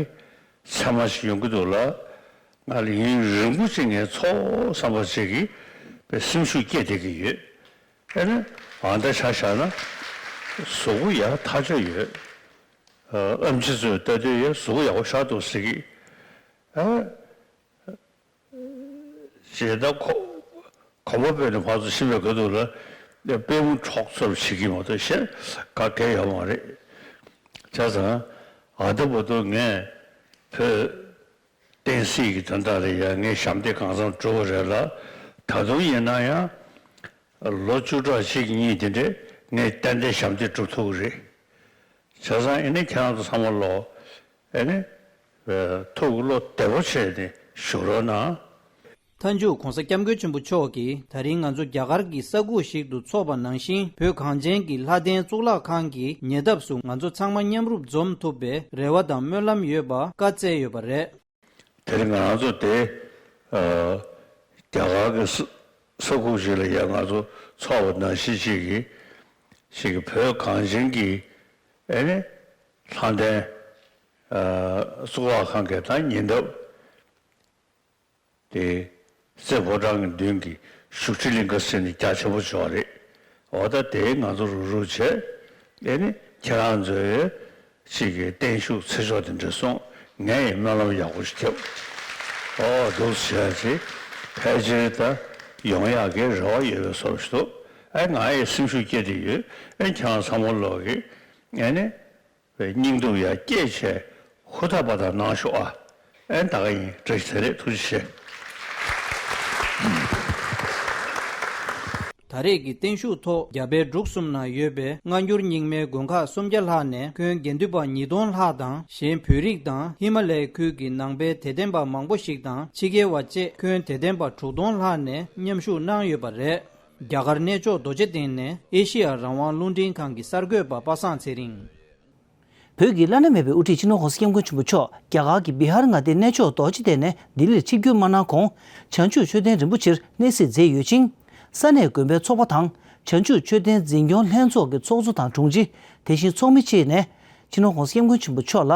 མཚན་མ་ཞིག་ཡོང་གི་འདུག་ལ། ང་ལ་ཡུན་རིང་པོ་ཅིག་ངས་འཚོ་བསམ་པ་ཅིག་གི་པའི་སེམས་ཤུགས་སྐྱེད་བསྡད་ཀྱི་ཡོད། ཨེ་ནི་ཨ་མདའ་ཆ་བཞག་ན་གཟུགས་པོ་ཡག་ཐག་ཆོད་ཡོད། ཨ་ཨེམ་ཆི་ཚོས་ལྟ་དུས་ཡ་གཟུགས་པོ་ཡག་པོ་ཤར་འདུག་ཟེར་གི། ཨ་ཇི་ལྟར་ཁོ་གོམ་པ་སྤོས་ནས་ཕར་ཚུར་ཕྱིན་པའི་སྐབས་དུས་ལ་པུས་མོ་འཁྲོག་ཚོར་བྱེད་ཀྱི་མ་གཏོགས་གཞན་ག་གེ་ཡོད་མ་རེད། བྱས་ཙང་ཨ་ད་བར་དུ་ངས་བོད་བསྟན་སྲིད་ཀྱི་དོན་དག་ལ་ཡང་ངས་ཞབས་འདེགས་གང་འཚམ་བསྒྲུབས་པ་རེད་ལ། ད་དུང་ཡིན་ན་ཡང་ལོ་བཅུ་ཕྲག་གཅིག་གཉིས་དེ་འདྲས་ངས་ཏན་ཏན་ཞབས་འདེགས་སྒྲུབ་ཐུབ་ཀྱི་རེད། བྱས་ཙང་ཨེ་ནི་ཁྱེད་རང་ཚོ་ཚང་མ་ལོ་ཨེ་ནི་ཐུགས་བློ་བདེ་པོ་བྱས་ནས་བཞུགས་རོགས་གནང་། མཐའ་མཇུག་༧གོང་ས་༧སྐྱབས་མགོན་ཆེན་པོ་མཆོག་གིས་ད་རིང་ང་ཚོ་རྒྱ་གར་གྱི་ས་ཁུག་ཞིག་ཏུ་འཚོགས་པ་ནང་བཞིན། བོད་གངས་ཅན་གྱི་ལྷ་ལྡན་གཙུག་ལག་ཁང་གི་ཉེ་འདབས་སུ་ང་ཚོ་ཚང་མ་མཉམ་རུབ་འཛོམས་ཐུབ་པའི་རེ་བ་དང་སྨོན་ལམ་ཡོད་པ་བཀའ་སྩལ་ཡོད་པ་རེད། དེ་རིང་ང་རང་ཚོ་དེ་ཨ་རྒྱ་གར་གྱི་ས་ས་ཁུག་ཞིག་ལ་ཡང་ང་ཚོ་འཚོགས་པ་ནང་བཞིན་ཅིག་གིས་ཅིག་གིས་བོད་གངས་ཅན་གྱི་ཨེ་ནི་ལྷ་ལྡན་ཨ་གཙུག་ལག་ཁང་གི་ད་ཉེ་འདབས། དེ་རྩེ་ཕོ་བྲང་གི་མདུན་གྱི་བཞུགས་ཁྲི་གླིང་ག་ཟེར་ནས་རྒྱ་ཆེན་པོ་ཅིག་ཡོད་རེད། འོ་ད་དེ་ང་ཚོ་རུག་རུག་བྱས། ཨེ་ནི་ཁྱེད་རང་ཚོའི་ཅིག་གི་བརྟན་བཞུགས་ཚེ་ཆོག་དེ་འདྲ་སོང་། ངས་ཡང་སྨོན་ལམ་ཡག་པོ་ཞིག་བརྒྱབ། ཨོ་འདུག་བྱས་ཅིག་ཕལ་ཆེར་ད་ཡོང་ཡག་གི་རེ་བ་ཡོད་པའི་བཟོ་འདྲ་ཞིག་འདུག། ཨེ་ང་ཡི་སེམས་ཤུགས་སྐྱེད་དེ་ཡོད། ཨེ་ཁྱེད་རང་ཚང་མ་ལོག་གི་ཨེ་ནི། བའི་སྙིང་སྟོབས་ཡར་སྐྱེད་བྱས་ཧུར་ཐག་པ་དང་གནང་ཤོག་ཨ། ཨེ་ད་ག་ཡིན་བཀྲ་ཤིས་བདེ་ལེགས་ཐུགས་རྗེ་ཆེ། ད་རེས་ཀྱི་བརྟན་བཞུགས་ཐོག་རྒྱ་བལ་འབྲུག་གསུམ་ན་ཡོད་པའི་སྔ་འགྱུར་རྙིང་མའི་དགོན་ཁག་སུམ་བརྒྱ་ལྷག་ནས་ཁྱོན་དགེ་འདུན་པ་ཉིས་སྟོང་ལྷག་དང་གཞན་བོད་རིགས་དང་ཧི་མ་ལའི་ཁུལ་གྱི་ནང་པའི་དད་ལྡན་པ་མང་པོ་ཞིག་དང་ཕྱི་རྒྱལ་བ་བཅས་ཁྱོན་དད་ལྡན་པ་དྲུག་སྟོང་ལྷག་ནས་མཉམ་ཞུགས་གནང་ཡོད་པ་རེད། རྒྱ་གར་གནས་མཆོག་རྡོ་རྗེ་གདན་ནས་ཨེ་ཤི་ཡ་རང་དབང་རླུང་འཕྲིན་ཁང་གི་གསར་འགོད་པ་པ་སངས་ཚེ་རིང་། བོད་ཀྱི་བླ་ན་མེད་པའི་དབུ་ཁྲིད་སྤྱི་ནོར་༧གོང་ས་༧སྐྱབས་མགོན་ཆེན་པོ་མཆོག་རྒྱ་གར་གྱི་བི་ཧར་མངའ་སྡེའི་གནས་མཆོག་རྡོ་རྗེ་གདན་ནས་ལྡི་ལིར་ཆིབས་བསྒྱུར་མ་གནང་གོང་། བྱང་ཆུབ་མཆོད་རྟེན་རིན་པོ་ཆེར་གནས་གཟིགས་མཛད་ཡོད་ཅིང་། ས་གནས་དགོན་པའི་ཚོགས་པ་དང་བྱང་ཆུབ་མཆོད་རྟེན་འཛིན་སྐྱོང་ལྷན་ཚོགས་ཀྱི་ཚོགས་གཙོ་དང་དྲུང་ཆེ། དེ་བཞིན་ཚོགས་མི་བཅས་ནས་སྤྱི་ནོར་༧གོང་ས་༧སྐྱབས་མགོན་ཆེན་པོ་མཆོག་ལ་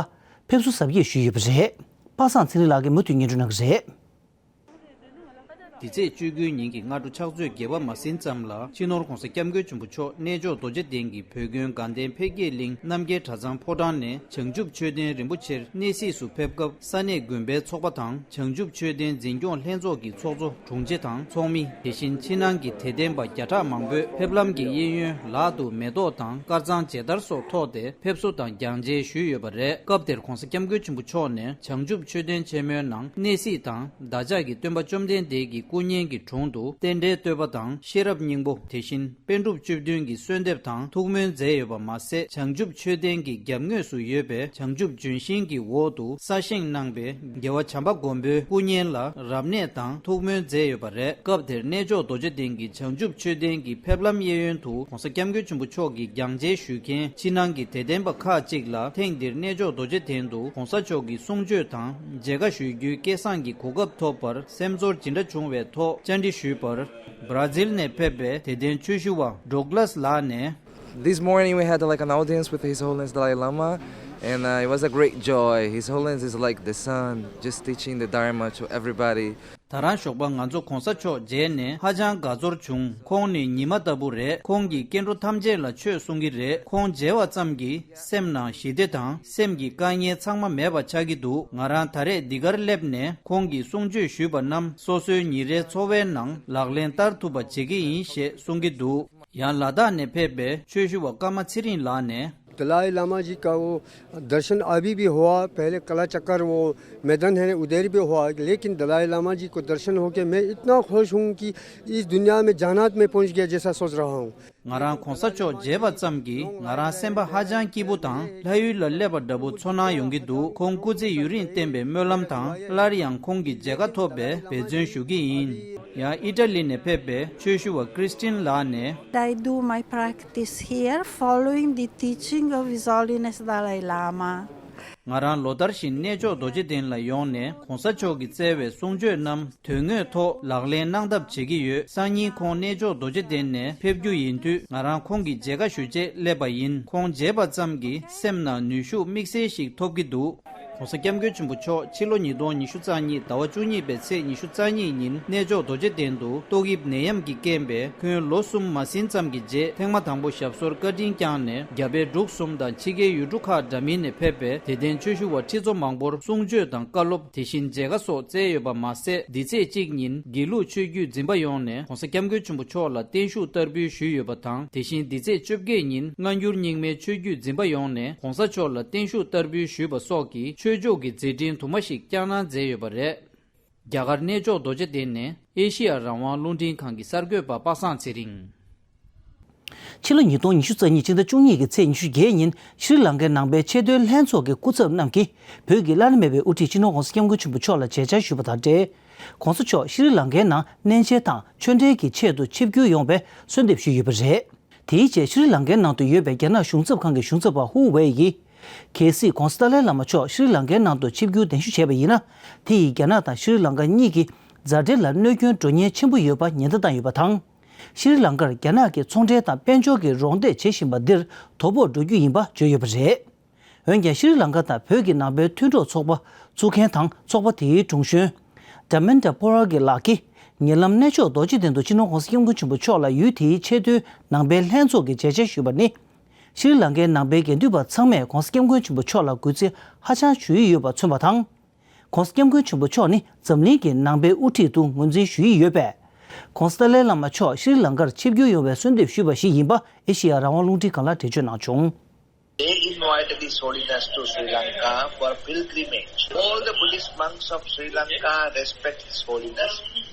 ཕེབས་བསུ་གཟབ་རྒྱས་ཞུས་ཡོད་པ་རེད། པ་སངས་ཚེ་རིང་ལགས་ཀྱིས་མུ་མཐུད་སྙན་སྒྲོན་གནང་གི་རེད། འདི་ཚེས་བཅུ་དགུའི་ཉིན་གྱི་སྔ་དྲོ་ཕྱག་ཚོད་བརྒྱད་པ་མ་ཟིན་ཙམ་ལ། སྤྱི་ནོར་༧གོང་ས་༧སྐྱབས་མགོན་ཆེན་པོ་མཆོག་གནས་མཆོག་རྡོ་རྗེ་གདན་གྱི་བོད་དགོན་དགའ་ལྡན་འཕེལ་རྒྱས་གླིང་རྣམ་རྒྱལ་གྲྭ་ཚང་ཕོ་བྲང་ནས་བྱང་ཆུབ་མཆོད་རྟེན་རིན་པོ་ཆེར་གནས་གཟིགས་སུ་ཕེབས་སྐབས། ས་གནས་དགོན་པའི་ཚོགས་པ་དང་བྱང་ཆུབ་མཆོད་རྟེན་འཛིན་སྐྱོང་ལྷན་ཚོགས་ཀྱི་ཚོགས་གཙོ་དྲུང་ཆེ་དང་ཚོགས་མི། དེ་བཞིན་ཕྱི་ནང་གི་དད་ལྡན་པ་བརྒྱ་ཕྲག་མང་པོས་ཕེབས་ལམ་གྱི་གཡས་གཡོན་ལག་ཏུ་མེ་ཏོག་དང་དཀར་གཙང་མཇལ་དར་སོགས་ཐོགས་ཏེ། ཕེབས་བསུ་དང་སྦྱང་མཇལ་ཞུས་ཡོད་པ་རེད། སྐབས་དེར་༧གོང་ས་༧སྐྱབས་མགོན་ཆེན་པོ་མཆོག་ནས་བྱང་ཆུབ་མཆོད་རྟེན་ཆེན་མོའི་ནང་གནས་གཟིགས་དང་། བདག་ཅག་གི་སྟོན་པ་བཅོམ་ལྡན་འདས་ཀྱི་སྐུ་བརྙན་གྱི་དྲུང་དུ་རྟེན་འབྲེལ་བསྟོད་པ་དང་ཤེས་རབ་སྙིང་པོ། དེ་བཞིན་པཎ་གྲུབ་བཅུ་བདུན་གྱི་གསོལ་འདེབས་དང་ཐུགས་སྨོན་མཛད་ཡོད་པ་མ་ཟད། བྱང་ཆུབ་མཆོད་རྟེན་གྱི་རྒྱབ་ངོས་སུ་ཡོད་པའི་བྱང་ཆུབ་ལྗོན་ཤིང་གི་འོག་ཏུ་གསར་བཞེངས་གནང་པའི་རྒྱལ་བ་བྱམས་པ་མགོན་པོའི་སྐུ་བརྙན་ལ་རབ་གནས་དང་ཐུགས་སྨོན་མཛད་ཡོད་པ་རེད། སྐབས་དེར་གནས་མཆོག་རྡོ་རྗེ་གདན་གྱི་བྱང་ཆུབ་མཆོད་རྟེན་གྱི་ཕེབས་ལམ་གཡས་གཡོན་དུ་༧གོང་ས་༧སྐྱབས་མགོན་ཆེན་པོ་མཆོག་གི་སྦྱང་མཇལ་ཞུ་མཁན་ཕྱི་ནང་གི་དད་ལྡན་པ་ཁག་ཅིག་ལ། ཐེངས་འདིར་གནས་མཆོག་རྡོ་རྗེ་གདན་དུ་༧གོང་ས་མཆོག་གི་གསུང་ཆོས་དང་མཇལ་ཁ་ཞུ་རྒྱུའི་སྐལ་བཟང་གི་གོ་སྐབས་ཐོབ་པར་སེམས་ཚོར་ཇི་འདྲ་བྱུང་བའི་ཐོག་བཅར་འདྲི་ཞུས་པར། བར་ཛིལ་ནས་ཕེབས་པའི་དད་ལྡན་ཆོས་ཞུ་བ་ཌོག་ལཱས་ལགས་ནས། This morning we had, like, an audience with His Holiness Dalai Lama, and uh, it was a great joy. His Holiness is like the sun, just teaching the Dharma to everybody. ད་རང་ཞོགས་པ་ང་ཚོ་གོང་ས་མཆོག་མཇལ་ནས་ཧ་ཅང་དགའ་ཚོར་བྱུང་། ཁོང་ནི་ཉི་མ་ལྟ་བུ་རེད། ཁོང་གིས་སྐྱེ་འགྲོ་ཐམས་ཅད་ལ་ཆོས་གསུང་གི་རེད། ཁོང་མཇལ་བ་ཙམ་གྱིས་སེམས་ནང་ཞི་བདེ་དང་སེམས་ཀྱི་དཀའ་ངལ་ཚང་མ་མེད་པ་ཆགས་ཀྱི་འདུག་ང་རང་ད་རེས་འདི་གར་སླེབས་ནས་ཁོང་གིས་གསུང་ཆོས་ཞུས་པ་རྣམས་སོ་སོའི་ཉིན་རེའི་འཚོ་བའི་ནང་ལག་ལེན་བསྟར་ཐུབ་པ་བྱེད་ཀྱི་ཡིན་ཞེས་གསུང་གི་འདུག་ཡང་ལ་དྭགས་ནས་ཕེབས་པའི་ཆོས་ཞུ་བ་ཀརྨ་ཚེ་རིང་ལགས་ནས། दलाई लामा जी का वो दर्शन अभी भी हुआ। पहले कला चक्कर वो मैदान है, उधर भी हुआ, लेकिन दलाई लामा जी को दर्शन होके मैं इतना खुश हूँ कि इस दुनिया में जन्नत में पहुँच गया जैसा सोच रहा हूँ। ང་རང་གོང་ས་མཆོག་མཇལ་བ་ཙམ་གྱིས་ང་རང་སེམས་པ་ཧ་ཅང་སྐྱིད་པོ་དང་། ལྷ་ཡུལ་ལ་སླེབས་པ་འདྲ་པོ་ཚོར་སྣང་ཡོང་གི་འདུག་ཁོང་སྐུ་ཚེ་ཡུན་རིང་བརྟན་པའི་སྨོན་ལམ་དང་། སླར་ཡང་ཁོང་གི་མཇལ་ཁ་ཐོབ་པའི་འབད་བརྩོན་ཞུ་གི་ཡིན། ཡང་ཨི་ཏྲ་ལི་ནས་ཕེབས་པའི་ཆོས་ཞུ་བ་ཀྲིས་ཏིན་ལགས་ནས། I do my practice here following the teaching of His Holiness Dalai Lama. ང་རང་ལོ་ལྟར་བཞིན་གནས་མཆོག་རྡོ་རྗེ་གདན་ལ་ཡོང་ནས་གོང་ས་མཆོག་གིས་སྩལ་བའི་གསུང་ཆོས་རྣམས་དོན་དངོས་ཐོག་ལག་ལེན་གནང་ཐབས་བྱེད་ཀྱི་ཡོད། སང་ཉིན་ཁོང་གནས་མཆོག་རྡོ་རྗེ་གདན་ནས་ཕེབས་རྒྱུ་ཡིན་དུས་ང་རང་ཁོང་གི་མཇལ་ཁ་ཞུ་ཆེད་སླེབས་པ་ཡིན། ཁོང་མཇལ་བ་ཙམ་གྱིས་སེམས་ནང་ནུས་ཤུགས་དམིགས་བསལ་ཞིག་ཐོབ་ཀྱི་འདུག་གོང་ས་སྐྱབས་མགོན་ཆེན་པོ་མཆོག་ཕྱི་ལོ་ཉིས་སྟོང་ཉི་ཤུ་རྩ་གཉིས་ཟླ་བ་བཅུ་གཉིས་པའི་ཚེས་ཉི་ཤུ་རྩ་གཉིས་ཉིན་གནས་མཆོག་རྡོ་རྗེ་གདན་དུ་ཏོག་དབྱིབས་ནད་ཡམས་ཀྱི་རྐྱེན་པས་ཁྱོན་ལོ་གསུམ་མ་ཟིན་ཙམ་གྱི་རྗེས་ཐེངས་མ་དང་པོ་ཞབས་སོར་བཀའ་དྲིན་བསྐྱངས་ནས་རྒྱ་བལ་འབྲུག་གསུམ་དང་ཕྱི་རྒྱལ་ཡུལ་གྲུ་ཁག་འདྲ་མིན་ནས་ཕེབས་པའི་དད་ལྡན་ཆོས་ཞུ་བ་ཁྲི་ཚོ་མང་པོར་གསུང་ཆོས་དང་བཀའ་སློབ། དེ་བཞིན་མཇལ་ཁ་སོགས་སྩལ་ཡོད་པ་མ་ཟད། འདི་ཚེས་གཅིག་ཉིན་དགེ་ལུགས་ཆོས་བརྒྱུད་འཛིན་པ་ཡོངས་ནས་གོང་ས་སྐྱབས་མགོན་ཆེན་པོ་མཆོག་ལ་བརྟན་བཞུགས་བསྟར་འབུལ་ཞུས་ཡོད་པ་དང་། དེ་བཞིན་འདི་ཚེས་བཅོ་བརྒྱད་ཉིན་སྔ་འགྱུར་རྙིང་མའི་ཆོས་བརྒྱུད་འཛིན་པ་ཡོངས་ནས་གོང་ས་མཆོག་ལ་བརྟན་བཞུགས་བསྟར་འབུལ་ཞུས་པ་སོགས་ཀྱི་ཆོས་ཕྱོགས་ཀྱི་མཛད་འཕྲིན་དུ་མ་ཞིག་བསྐྱངས་གནང་མཛད་ཡོད་པ་རེད། རྒྱ་གར་གནས་མཆོག་རྡོ་རྗེ་གདན་ནས་ཨེ་ཤེ་ཡ་རང་དབང་རླུང་འཕྲིན་ཁང་གི་གསར་འགོད་པ་པ་སངས་ཚེ་རིང་། ཕྱི་ལོ་ཉིས་སྟོང་ཉི་ཤུ་རྩ་གཉིས་སྤྱི་ཟླ་བཅུ་གཉིས་ཀྱི་ཚེས་ཉི་ཤུ་བརྒྱད་ཉིན་ཤྲི་ལང་ཀའི་ནང་པའི་ཆེས་མཐོའི་ལྷན་ཚོགས་ཀྱི་སྐུ་ཚབ་རྣམས་ཀྱིས་བོད་ཀྱི་བླ་ན་མེད་པའི་དབུ་ཁྲིད་སྤྱི་ནོར་༸གོང་ས་༸སྐྱབས་མགོན་ཆེན་པོ་མཆོག་ལ་མཇལ་བཅར་ཞུས་པ་དང་འབྲེལ། ༸གོང་ས་མཆོག་ཤྲི་ལང་ཀའི་ནང་གནས་མཇལ་དང་ཆོས་འབྲེལ་གྱི་ཆེད་དུ་ཆིབས་བསྒྱུར་ཡོང་བའི་གསོལ་འདེབས་ཞུས་ཡོད་པ་རེད། དེའི་རྗེས་ཤྲི་ལང་ཀའི་ནང་དུ་ཡོད་པའི་རྒྱ་ནག་གཞུང་ཚབ་ཁང་གི་གཞུང་ཚབ་པ་ཧུའུ་ཝེ་ཡིས། གལ་སྲིད་༸གོང་ས་ཏཱ་ལའི་བླ་མ་མཆོག་ཤྲི་ལང་ཀའི་ནང་དུ་ཆིབས་བསྒྱུར་གདན་ཞུ་བྱས་པ་ཡིན་ན། དེ་ཡིས་རྒྱ་ནག་དང་ཤྲི་ལང་ཀ་གཉིས་ཀྱི་མཛའ་འབྲེལ་ལ་གནོད་སྐྱོན་འགྲོ་ཉེན་ཆེན་པོ་ཡོད་པ་ཉེན་བརྡ་བཏང་ཡོད་པ་དང་། ཤྲི་ལང་ཀར་རྒྱ་ནག་གིས་ཚོང་འབྲེལ་དང་དཔལ་འབྱོར་གྱི་རོགས་འདེགས་བྱེད་བཞིན་པ་འདིར་དོ་ཕོག་འགྲོ་རྒྱུ་ཡིན་པ་བརྗོད་ཡོད་པ་རེད། འོན་ཀྱང་ཤྲི་ལང་ཀ་དང་བོད་ཀྱི་ནང་པའི་མཐུན་གྲོགས་ཚོགས་པ་བཙུགས་མཁན་དང་ཚོགས་པ་དེའི་དྲུང་གཞོན། དྷར་མེན་དྲ་པོ་ར་གི་ལགས་ཀྱིས་ཉེ་ལམ་གནས་མཆོག་རྡོ་རྗེ་གདན་དུ་སྤྱི་ནོར་༸གོང་ས་༸སྐྱབས་མགོན་ཆེན་པོ་མཆོག་ལ་ཡུལ་དེའི་ཆེས་མཐོའི་ནང་པའི་ལྷན་ཚོགས་ཀྱིས་མཇལ་བཅར་ཞུས་པ་ནི། ཤྲི་ལང་ཀའི་ནང་པའི་དགེ་འདུན་པ་ཚང་མས་༸གོང་ས་༸སྐྱབས་མགོན་ཆེན་པོ་མཆོག་ལ་གུས་བརྩི་ཧ་ཅང་ཞུ་ཡི་ཡོད་པ་མཚོན་པ་དང་། ༸གོང་ས་༸སྐྱབས་མགོན་ཆེན་པོ་མཆོག་ནི་འཛམ་གླིང་གི་ནང་པའི་དབུ་ཁྲིད་དུ་ངོས་འཛིན་ཞུ་ཡི་ཡོད་པས། ༸གོང་ས་ཏཱ་ལའི་བླ་མ་མཆོག་ཤྲི་ལང་ཀར་ཆིབས་བསྒྱུར་ཡོང་བའི་གསོལ་འདེབས་ཞུས་པ་ཞིག་ཡིན་པ་ཨེ་ཤེ་ཡ་རང་དབང་རླུང་འཕྲིན་ཁང་ལ་འགྲེལ་བརྗོད་གནང་བྱུང་། They invited His Holiness to Sri Lanka for pilgrimage. All the Buddhist monks of Sri Lanka respect His Holiness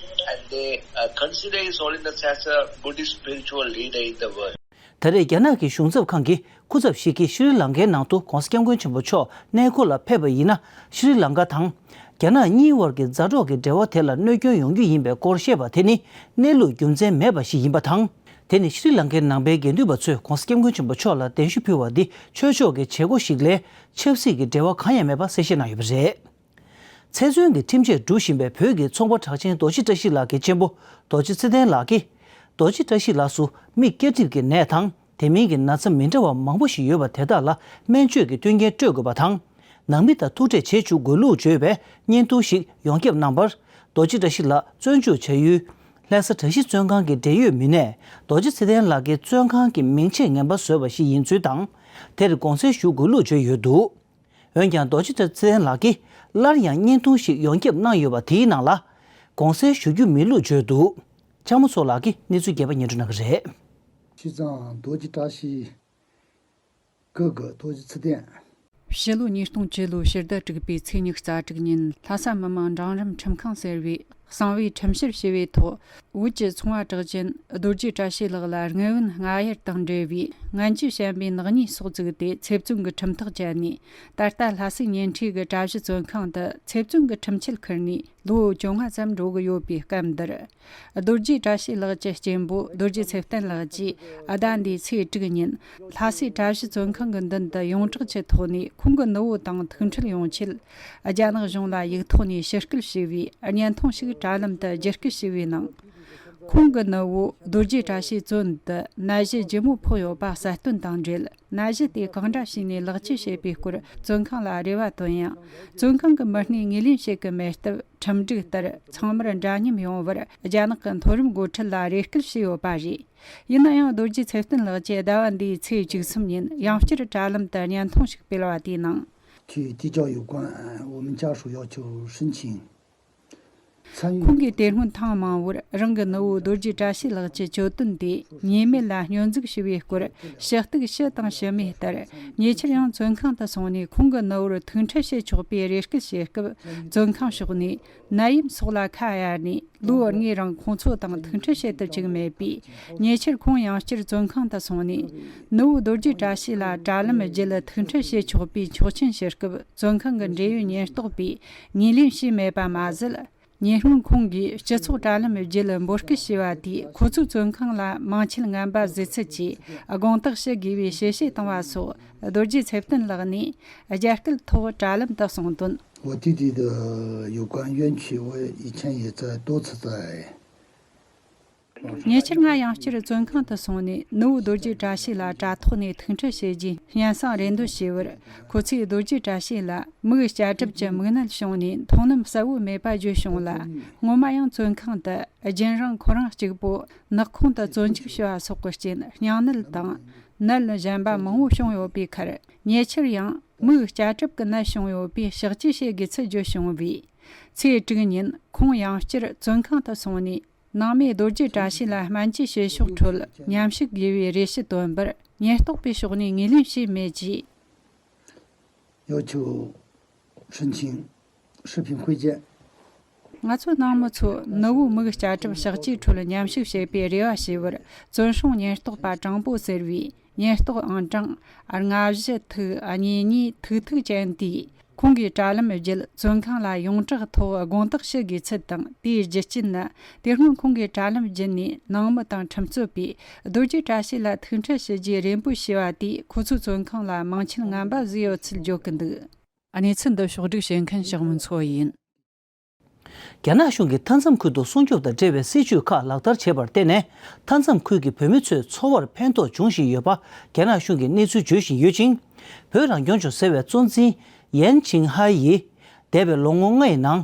and they uh, consider His Holiness as a Buddhist spiritual leader in the world. ད་རེས་རྒྱ་ནག་གི་གཞུང་ཚབ་ཁང་གི་སྐུ་ཚབ་ཞིག་གིས་ཤྲི་ལང་ཀའི་ནང་དུ་༸གོང་ས་༸སྐྱབས་མགོན་ཆེན་པོ་མཆོག་གནས་སྐོར་ལ་ཕེབས་པ་ཡིན་ན་ཤྲི་ལང་ཀ་དང་རྒྱ་ནག་གཉིས་དབར་གྱི་མཛའ་གྲོགས་ཀྱི་འབྲེལ་བ་དེ་ལ་གནོད་སྐྱོན་ཡོང་རྒྱུ་ཡིན་པའི་སྐོར་བཤད་པ་དེ་ནི་གནས་ལུགས་རྒྱུ་མཚན་མེད་པ་ཞིག་ཡིན་པ་དང་། དེ་ནི་ཤྲི་ལང་ཀའི་ནང་པའི་དགེ་འདུན་པ་ཚོས་༸གོང་ས་༸སྐྱབས་མགོན་ཆེན་པོ་མཆོག་ལ་གདན་ཞུ་ཕུལ་བ་འདི་ཆོས་ཕྱོགས་ཀྱི་བྱེད་སྒོ་ཞིག་ལས་ཆབ་སྲིད་ཀྱི་འབྲེལ་བ་གང་ཡང་མེད་པ་གསལ་བཤད་གནང་ཡོད་པ་རེད། ཚེ་བཙོན་གྱི་ཁྲིམས་ཆད་སྒྲུབ་བཞིན་པའི་བོད་ཀྱི་ཚོང་པ་གྲགས་ཅན་རྡོ་རྗེ་བཀྲ་ཤིས་ལགས་ཀྱི་གཅེན་པོ་རྡོ་རྗེ་ཚེ་བརྟན་ལགས་ཀྱིས། རྡོ་རྗེ་བཀྲ་ཤིས་ལགས་སུ་མིག་སྐྱ་གྲིབ་ཀྱི་ནད་དང་དེ་མིན་གྱི་ན་ཚ་མི་འདྲ་བ་མང་པོ་ཞིག་ཡོད་པ་དེ་དག་ལ་སྨན་བཅོས་ཀྱི་མཐུན་རྐྱེན་སྤྲོད་དགོས་པ་དང་། ནང་མི་དང་ཐུག་འཕྲད་བྱེད་བཅུག་དགོས་ལུགས་བརྗོད་པའི་བརྙན་ཐུང་ཞིག་ཡོངས་ཁྱབ་གནང་བར། རྡོ་རྗེ་བཀྲ་ཤིས་ལགས་བཙོན་འཇུག་བྱ་ཡུལ། ལྷ་ས་གྲྭ་བཞི་བཙོན་ཁང་གི་འབྲེལ་ཡོད་མི་སྣས་རྡོ་རྗེ་ཚེ་བརྟན་ལགས་ཀྱི་བཙོན་ཁང་གི་མིང་ཆད་ངན་པ་བཟོས་པ་ཞིག་ཡིན་ཚུལ་དང་། དེར་དགོངས་སེལ་ཞུ་དགོས་ལུགས་བརྗོད་ཡོད་འདུག་འོན་ཀྱང་རྡོ་རྗེ་བཀྲ་ཚེ་བརྟན་ལགས་ཀྱིས་སླར་ཡང་བརྙན་ཐུང་ཞིག་ཡོངས་ཁྱབ་གནང་ཡོད་པ་དེའི་ནང་ལ། དགོངས་སེལ་ཞུ་རྒྱུ་མིན་ལུགས་བརྗོད་འདུག་ལྕམ་མོ་མཚོ་ལགས་ཀྱིས་གནས་ཚུལ་རྒྱས་པ་སྙན་སྒྲོན་གནང་གི་རེད། བྱས་ཙང་རྡོ་རྗེ་བཀྲ་ཤིས། ཀུ་གུ་རྡོ་རྗེ་ཚེ་བརྟན། ཕྱི་ལོ་ཉིས་སྟོང་བཅུ་ལོའི་ཕྱི་ཟླ་དྲུག་པའི་ཚེས་ཉི་ཤུ་རྩ་དྲུག་ཉིན་ལྷ་ས་མི་དམངས་འབྲིང་རིམ་ཁྲིམས་ཁང་ཟེར་བས་གསང་བའི་ཁྲིམས་བཤེར་ཞུ་བའི་ཐོག་བོད་ཀྱི་ཚོང་བ་གྲགས་ཅན་རྡོ་རྗེ་བཀྲ་ཤིས་ལགས་ལ་དངུལ་བུན་སྔ་གཡར་དང་འབྲེལ་བའི་ངན་ཇུས་བཤད་པའི་ནག་ཉེས་སོགས་བཙུགས་ཏེ་ཚེ་བཙོན་གྱི་ཁྲིམས་ཐག་བཅད་ནས། ད་ལྟ་ལྷ་སའི་ཉེ་འཁྲིས་ཀྱི་གྲྭ་བཞི་བཙོན་ཁང་དུ་ཚེ་བཙོན་གྱི་ཁྲིམས་ཆད་ཁུར་ནས་ལོ་བཅོ་ལྔ་ཙམ་འགྲོ་གི་ཡོད་པའི་སྐབས་འདིར། རྡོ་རྗེ་བཀྲ་ཤིས་ལགས་ཀྱི་གཅེན་པོ་རྡོ་རྗེ་ཚེ་བརྟན་ལགས་ཀྱིས་ཟླ་འདིའི་ཚེས་དྲུག་ཉིན་ལྷ་སའི་གྲྭ་བཞི་བཙོན་ཁང་གི་མདུན་དུ་ཡོངས་གྲགས་ཀྱི་ཐོག་ནས་ཁོང་གི་ནུ་བོ་དང་ཐུག་འཕྲད་ཡོང་ཆེད་རྒྱ་ནག་གཞུང་ལ་ཡིག་ཐོག་ནས་ཞུ་སྐུལ་ཞུས་པའི་བརྙན་ཐུང་ཞིག་དྲ་ལམ་དུ་བརྒྱུད་སྐུལ་ཞུས་པའི་ནང་། ཁོང་གི་ནུ་བོ་རྡོ་རྗེ་བཀྲ་ཤིས་བཙོན་དུ་ནད་གཞི་ལྗིད་མོ་ཕོག་ཡོད་པ་གསལ་སྟོན་དང་འབྲེལ། ནད་གཞི་དེ་གང་འདྲ་བྱས་ནས་ལེགས་བཅོས་བྱེད་པའི་སྐོར་བཙོན་ཁང་ལ་རེ་བ་བཏོན་ཡང་། བཙོན་ཁང་གི་མི་སྣས་ངོས་ལེན་བྱེད་ཀྱི་མེད་སྟབས། ཁྲིམས་སྒྲིག་ལྟར་ཚང་མར་འདྲ་མཉམ་ཡོང་བར་རྒྱ་ནག་གི་མཐོ་རིམ་འགོ་ཁྲིད་ལ་རེ་སྐུལ་བྱས་ཡོད་པ་རེད། ཡིན་ན་ཡང་། རྡོ་རྗེ་ཚེ་བརྟན་ལགས་ཀྱིས་ཟླ་བ་འདིའི་ཚེས་བཅུ་གསུམ་ཉིན་ཡང་བསྐྱར་དྲ་ལམ་དུ་བརྙན་ཐུང་ཞིག་སྤེལ་བ་དེའི་ནང་། 去递交有关我们家属要求申请参与。 ཁོང་གིས་དེ་སྔོན་ཐེངས་མང་བོར་རང་གི་ནུ་བོ་རྡོ་རྗེ་བཀྲ་ཤིས་ལགས་ཀྱི་གྱོད་དོན་དེ་ཉེས་མེད་ལ་སྙོན་འཛུགས་ཞུ་བའི་སྐོར་ཞུ་གཏུག་ཞུ་དང་ཞུ་མེད་ལྟར། ཉེ་ཆར་ཡང་བཙོན་ཁང་དུ་སོང་ནས་ཁོང་གི་ནུ་བོར་ཐུགས་འཕྲད་བྱེད་ཆོག་པའི་རེ་སྐུལ་བྱེད་སྐབས། བཙོན་ཁང་ཕྱོགས་ནས་ནད་ཡམས་སོགས་ལ་ཁ་གཡར་ནས། ལོ་ལྔའི་རིང་ཁོང་ཚོ་དང་ཐུག་འཕྲད་བྱེད་ཐུབ་ཀྱི་མེད་པས། ཉེ་ཆར་ཁོང་ཡང་བསྐྱར་བཙོན་ཁང་དུ་སོང་ནས། ནུ་བོ་རྡོ་རྗེ་བཀྲ་ཤིས་ལ་དྲ་ལམ་བརྒྱུད་ཐུག་འཕྲད་བྱེད་ཆོག་པའི་ཆོག་མཆན་ཞུ་སྐབས། བཙོན་ཁང་གི་འབྲེལ་ཡོད་ཉེན་རྟོག་པས་ངོས་ལེན་བྱས་མེད་པ་མ་ཟད། ཉེ་སྔོན་ཁོང་གིས་སྤྱི་ཚོགས་དྲ་ལམ་བརྒྱུད་འབོད་སྐུལ་བྱས་པ་དེས། ཁོ་ཚོའི་བཙོན་ཁང་ལ་མིང་ཆད་ངན་པ་བཟོས་ཚུལ་གྱི་དགོངས་དག་ཞུ་དགོས་པའི་ཞལ་བཞེས་བཏང་བ་སོགས། རྡོ་རྗེ་ཚེ་བརྟན་ལགས་ནས་རྒྱ་སྐད་ཐོག་དྲ་ལམ་དུ་གསུངས་དོན། 我弟弟的有关冤屈，我以前也在多次在。 ཉེ་ཆར་ང་ཡང་བསྐྱར་བཙོན་ཁང་དུ་སོང་ནས། ནུ་བོ་རྡོ་རྗེ་བཀྲ་ཤིས་ལ་དྲ་ཐོག་ནས་ཐུག་འཕྲད་བྱས་རྗེས། སྙན་སེང་རེ་འདོན་བྱས་པར། ཁོ་ཚོས་རྡོ་རྗེ་བཀྲ་ཤིས་ལ་མིག་སྐྱ་གྲིབ་ཀྱི་མིག་ནད་བྱུང་ནས་མཐོང་ལམ་གསལ་བོ་མེད་པ་བརྗོད་བྱུང་ལ། སྔོན་མ་ཡང་བཙོན་ཁང་དུ་རྒྱུན་རིང་ཁོ་རང་གཅིག་པོ་ནག་ཁོང་དུ་བཙོན་འཇུག་བྱས་པ་སོགས་ཀྱི་རྐྱེན། སྙིང་ནད་དང་ནད་གཞན་པ་མང་བོ་བྱུང་ཡོད་པའི་ཁར། ཉེ་ཆར་ཡང་མིག་སྐྱ་གྲིབ་ཀྱི་ནད་བྱུང་ཡོད་པས་གཤག་བཅོས་བྱེད་དགོས་ཚུལ་བརྗོད་བྱུང་བས། ཚེས་དྲུག་ཉིན་ཁོང་ཡང་བསྐྱར་བཙོན་ཁང་དུ་སོང་ནས། ནང་མི་རྡོ་རྗེ་བཀྲ་ཤིས་ལ་སྨན་བཅོས་བྱེད་ཕྱོགས་ཁྲོད་མཉམ་ཞུགས་དགོས་པའི་རེ་ཞུ་བཏོན་པར། ཉེན་རྟོག་པའི་ཕྱོགས་ནས་ངོས་ལེན་བྱས་མེད་ཅེས། 要求申请视频会见。 ང་ཚོ་ནང་མི་ཚོ་ནུ་བོའི་མིག་སྐྱ་གྲིབ་གཤག་བཅོས་ཁྲོད་མཉམ་ཞུགས་བྱེད་པའི་རེ་བ་ཞུས་པར། བཙོན་སྲུང་ཉེན་རྟོག་པ་དྲང་པོ་ཟེར་བས། ཉེན་རྟོག་ཨང་གྲངས་ལྔ་བཞི་ཐིག་གཉིས་གཉིས་ཐིག་ཐིག་ཅན་དེས། ཁོང་གིས་དྲ་ལམ་བརྒྱུད་བཙོན་ཁང་ལ་ཡོངས་གྲགས་ཐོག་དགོངས་དག་ཞུ་དགོས་ཚུལ་དང་། དེའི་རྒྱུ་རྐྱེན་ནི། དེ་སྔོན་ཁོང་གིས་དྲ་ལམ་བརྒྱུད་ནས་ནང་མི་དང་ཁྲིམས་རྩོད་པས་རྡོ་རྗེ་བཀྲ་ཤིས་ལ་ཐུག་འཕྲད་ཞུ་རྒྱུའི་རེ་འབོད་བྱས་པ་དེས། ཁོ་ཚོའི་བཙོན་ཁང་ལ་མིང་ཆད་ངན་པ་བཟོས་ཡོད་ཚུལ་བརྗོད་ཀྱི་འདུག་གནས་ཚུལ་འདི་ཕྱོགས་བསྒྲིགས་བྱེད་མཁན་ཞག་མུན་མཚོ་ཡིན། རྒྱ་ནག་གཞུང་གིས་མཐའ་མཚམས་ཁུལ་དུ་སྲུང་སྐྱོབ་དང་འབྲེལ་བའི་སྲིད་ཇུས་ཁག་ལག་བསྟར་བྱས་པར་བརྟེན་ནས། མཐའ་མཚམས་ཁུལ་གྱི་བོད་མི་ཚོའི་འཚོ་བར་ཕན་ཐོགས་འབྱུང་བཞིན་ཡོད་པ། རྒྱ་ནག་གཞུང་གིས་གནས་ཚུལ་བརྗོད་བཞིན་ཡོད་ཅིང་། བོད་རང་སྐྱོང་ལྗོངས་ཟེར་བའི་གཙོ་འཛིན་ཡན་ཆིང་ཧའེ་ཡིས། འདས་པའི་ལོ་ངོ་ལྔའི་ནང་།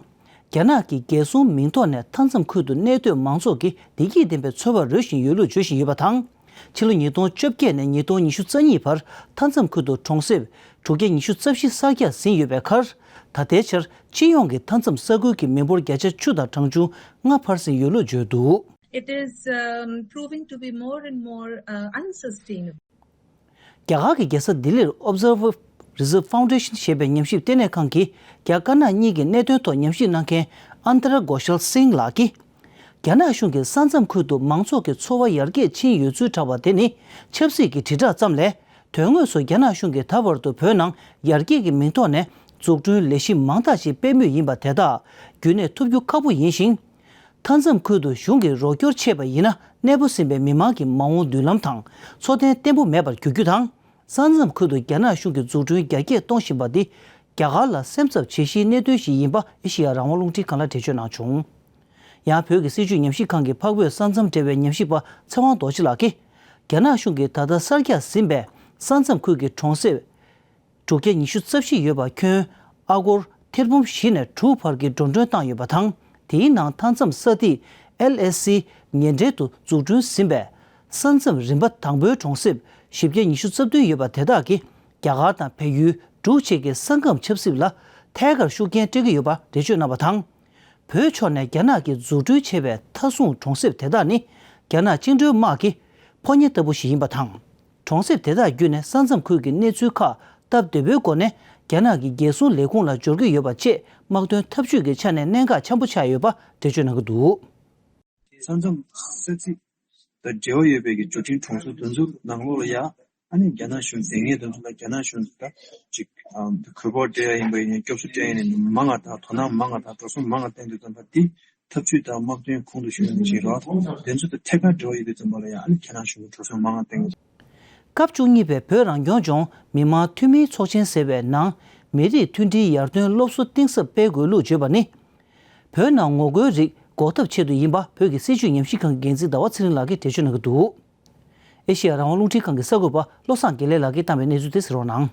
རྒྱ་ནག་གི་རྒྱལ་སྲུང་མིང་ཐོག་ནས་མཐའ་མཚམས་ཁུལ་དུ་གནས་སྡོད་མང་ཚོགས་ཀྱིས་བདེ་སྐྱིད་ལྡན་པའི་འཚོ་བ་རོལ་བཞིན་ཡོད་ལུགས་བརྗོད་བཞིན་ཡོད་པ་དང་། ཕྱི་ལོ་ཉིས་སྟོང་བཅོ་བརྒྱད་ནས་ཉིས་སྟོང་ཉི་ཤུ་རྩ་གཉིས་བར་མཐའ་མཚམས་ཁུལ་དུ་གྲོང་གསེབ་དྲུག་བརྒྱ་ཉི་ཤུ་རྩ་བཞི་གསར་རྒྱག་ཟིན་ཡོད་པའི་ཁར། ད་ལྟའི་ཆར་སྤྱི་ཡོངས་ཀྱི་མཐའ་མཚམས་ས་ཁུལ་གྱི་མི་འབོར་བརྒྱ་ཆ་བཅུ་དང་གྲངས་ཆུང་ལྔ་འཕར་ཟིན་ཡོད་ལུགས་བརྗོད་འདུག It is um, proving to be more and more uh, unsustainable. རྒྱ་གར་གྱི་རྒྱལ་ས་ལྡི་ལིར་Observer Research Foundation ཞེས་པའི་ཉམས་ཞིབ་ལྟེ་གནས་ཁང་གིས་རྒྱ་དཀར་ནག་གཉིས་ཀྱི་གནད་དོན་ཐོག་ཉམས་ཞིབ་གནང་མཁན་ཨན་ཏར་གོ་ཤལ་སིང་ལགས་ཀྱིས། རྒྱ་ནག་གཞུང་གིས་ས་མཚམས་ཁུལ་དུ་མང་ཚོགས་ཀྱི་འཚོ་བ་ཡར་རྒྱས་ཕྱིན་ཡོད་ཚུལ་བསྒྲགས་པ་དེ་ནི་ཆབ་སྲིད་ཀྱི་དྲིལ་བསྒྲགས་ཙམ་ལས། དོན་དངོས་སུ་རྒྱ་ནག་གཞུང་གིས་ད་བར་དུ་བོད་ནང་ཡར་རྒྱས་ཀྱི་མིང་ཐོག་ནས་འཛུགས་སྐྲུན་ལས་གཞི་མང་དག་ཅིག་སྤེལ་མུས་ཡིན་པ་དེ་དག་རྒྱུན་གནས་ཐུབ་རྒྱུ་ཁག་པོ་ཡིན་ཞིང་། མཐའ་མཚམས་ཁུལ་དུ་གཞུང་གིས་རོགས་སྐྱོར་ཆད་པ་ཡིན་ན། གནས་སྤོ་ཟིན་པའི་མི་མང་གི་མ་འོངས་མདུན་ལམ་དང་འཚོ་རྟེན་བརྟན་པོ་མེད་པར་འགྱུར་རྒྱུ་དང་། ས་མཚམས་ཁུལ་དུ་རྒྱ་ནག་གཞུང་གིས་འཛུགས་སྐྲུན་རྒྱ་སྐྱེད་གཏོང་བཞིན་པ་འདི། རྒྱ་གར་ལ་སེམས་འཚབ་བྱེད་གཞིའི་གནད་དོན་ཞིག་ཡིན་པ་ཨེ་ཤེ་ཡ་རང་དབང་རླུང་འཕྲིན་ཁང་ལ་འགྲེལ་བརྗོད་གནང་བྱུང་། ཡང་བོད་ཀྱི་སྲིད་བྱུས་ཉམས་ཞིབ་ཁང་གི་འཕགས་བོད་ས་མཚམས་འབྲེལ་བའི་ཉམས་ཞིབ་པ་ཚེ་དབང་རྡོ་རྗེ་ལགས་ཀྱིས། རྒྱ་ནག་གཞུང་གིས་ད་ལྟ་གསར་རྒྱག་ཟིན་པའི་ས་མཚམས་ཁུལ་གྱི་གྲོང་གསེབ་དྲུག་བརྒྱ་ཉི་ཤུ་རྩ་བཞི་ཡོད་པ་ཁྱོན་ཨ་སྒོར་ཐེར་འབུམ་བཞི་ནས་དྲུག་བར་གྱི་འགྲོ་གྲོན་བཏང་ཡོད་པ་དང་། དེའི་ནང་མཐའ་མཚམས་ས་ཐིག་ཨེལ་ཨེ་སི་ཉེ་འབྲེལ་དུ་འཛུགས་སྐྲུན་ཟིན་པའི་ས་མཚམས་རིམ་པ་དང་པོའི་གྲོང་གསེབ་བཞི་བརྒྱ་ཉི་ཤུ་རྩ་བདུན་ཡོད་པ་དེ་དག་གིས་རྒྱ་གར་དང་བལ་ཡུལ་འབྲུག་བཅས་ཀྱི་ས་ཁམས་ཆབ་སྲིད་ལ་ཐད་ཀར་ཤུགས་རྐྱེན་སྤྲད་ཀྱི་ཡོད་པ་འགྲེལ་བརྗོད་གནང་བ་དང་། བོད་ཕྱོགས་ནས་རྒྱ་ནག་གིས་འཛུགས་སྐྲུན་བྱས་པའི་མཐའ་སྲུང་གྲོང་གསེབ་དེ་དག་ནི་རྒྱ་ནག་བཅིངས་འགྲོལ་དམག་གི་ཕོ་ཉ་ལྟ་བུ་ཞིག་ཡིན་པ་དང་། གྲོང་གསེབ་དེ་དག་བརྒྱུད་ནས་ས་མཚམས་ཁུལ་གྱི་གནས་ཚུལ་ཁག་སྟབས་བདེ་པོའི་སྒོ་ནས་རྒྱ་ནག་གི་རྒྱལ་སྲུང་ལས་ཁུངས་ལ་འབྱོར་གྱི་ཡོད་པ་བཅས་དམག་དོན་འཐབ་ཇུས་ཀྱི་ཆ་ནས་གནད་འགག་ཆེན་པོ་ཆགས་ཡོད་པ་འགྲེལ་བརྗོད་གནང་གི་འདུག་ས་མཚམས་ས་ཚིགས་དང་འབྲེལ་བ་ཡོད་པའི་གི་འབྱོར་འབྲིང་གྲོང་ཚོ་དེ་ཚོ་ནང་ལོགས་ལ་ཡ། ཨ་ནི་རྒྱ་ནག་གཞུང་ལས་ངན་དེ་ཚོ་ལ་རྒྱ་ནག་གཞུང་ད་ཅིག་གུས་པ་སྤྲད་ཡ་ཡིན་པ་ཡིན་ན་སྐྱོབ་གསོ་སྤྲད་ཡ་ཡིན་ན་མང་ང་དང་དོ་སྣང་མང་ང་དང་འགྲོ་སོང་མང་ང་བཏང་དུས་ཙམ་པ་འདི་འཐབ་ཇུས་དང་དམག་དོན་གོང་དུ་ཞུ་ཡ་ཅིག་རེད། དེ་ཚོ་དང་ཐད་ཀར་འབྲེལ་བ་ཡོད་དུས་ཙམ་པ་ལ་ཡང་ཨ་ནི་རྒྱ་ནག་གཞུང་གི་འགྲོ་སོང་མང་ང་བཏང་ཡོད། སྐབས་བཅུ་གཉིས་པའི་བོད་རང་སྐྱོང་ལྗོངས་མི་དམངས་འཐུས་མིའི་ཚོགས་ཆེན་ཟེར་བའི་ནང་མི་རིགས་མཐུན་སྒྲིལ་ཡར་ཐོན་སློབ་གསོ་གཏིང་ཟབ་སྤེལ་དགོས་ལུགས་བརྗོད་པ་ནི། བོད་ནང་ངོ་རྒོལ་རིགས་ འགོག་ཐབས་ཆེད་དུ་ཡིན་པ་བོད་ཀྱི་སྲིད་བྱུས་ཉམས་ཞིབ་ཁང་གི་འགན་འཛིན་ཟླ་བ་ཚེ་རིང་ལགས་ཀྱིས་འགྲེལ་བརྗོད་གནང་གི་འདུག་ཨེ་ཤེ་ཡ་རང་དབང་རླུང་འཕྲིན་ཁང་གི་གསར་འགོད་པ་བློ་བཟང་དགེ་ལེགས་ལགས་ཀྱིས་བཏང་བའི་གནས་ཚུལ་དེ་གསན་རོགས་གནང་།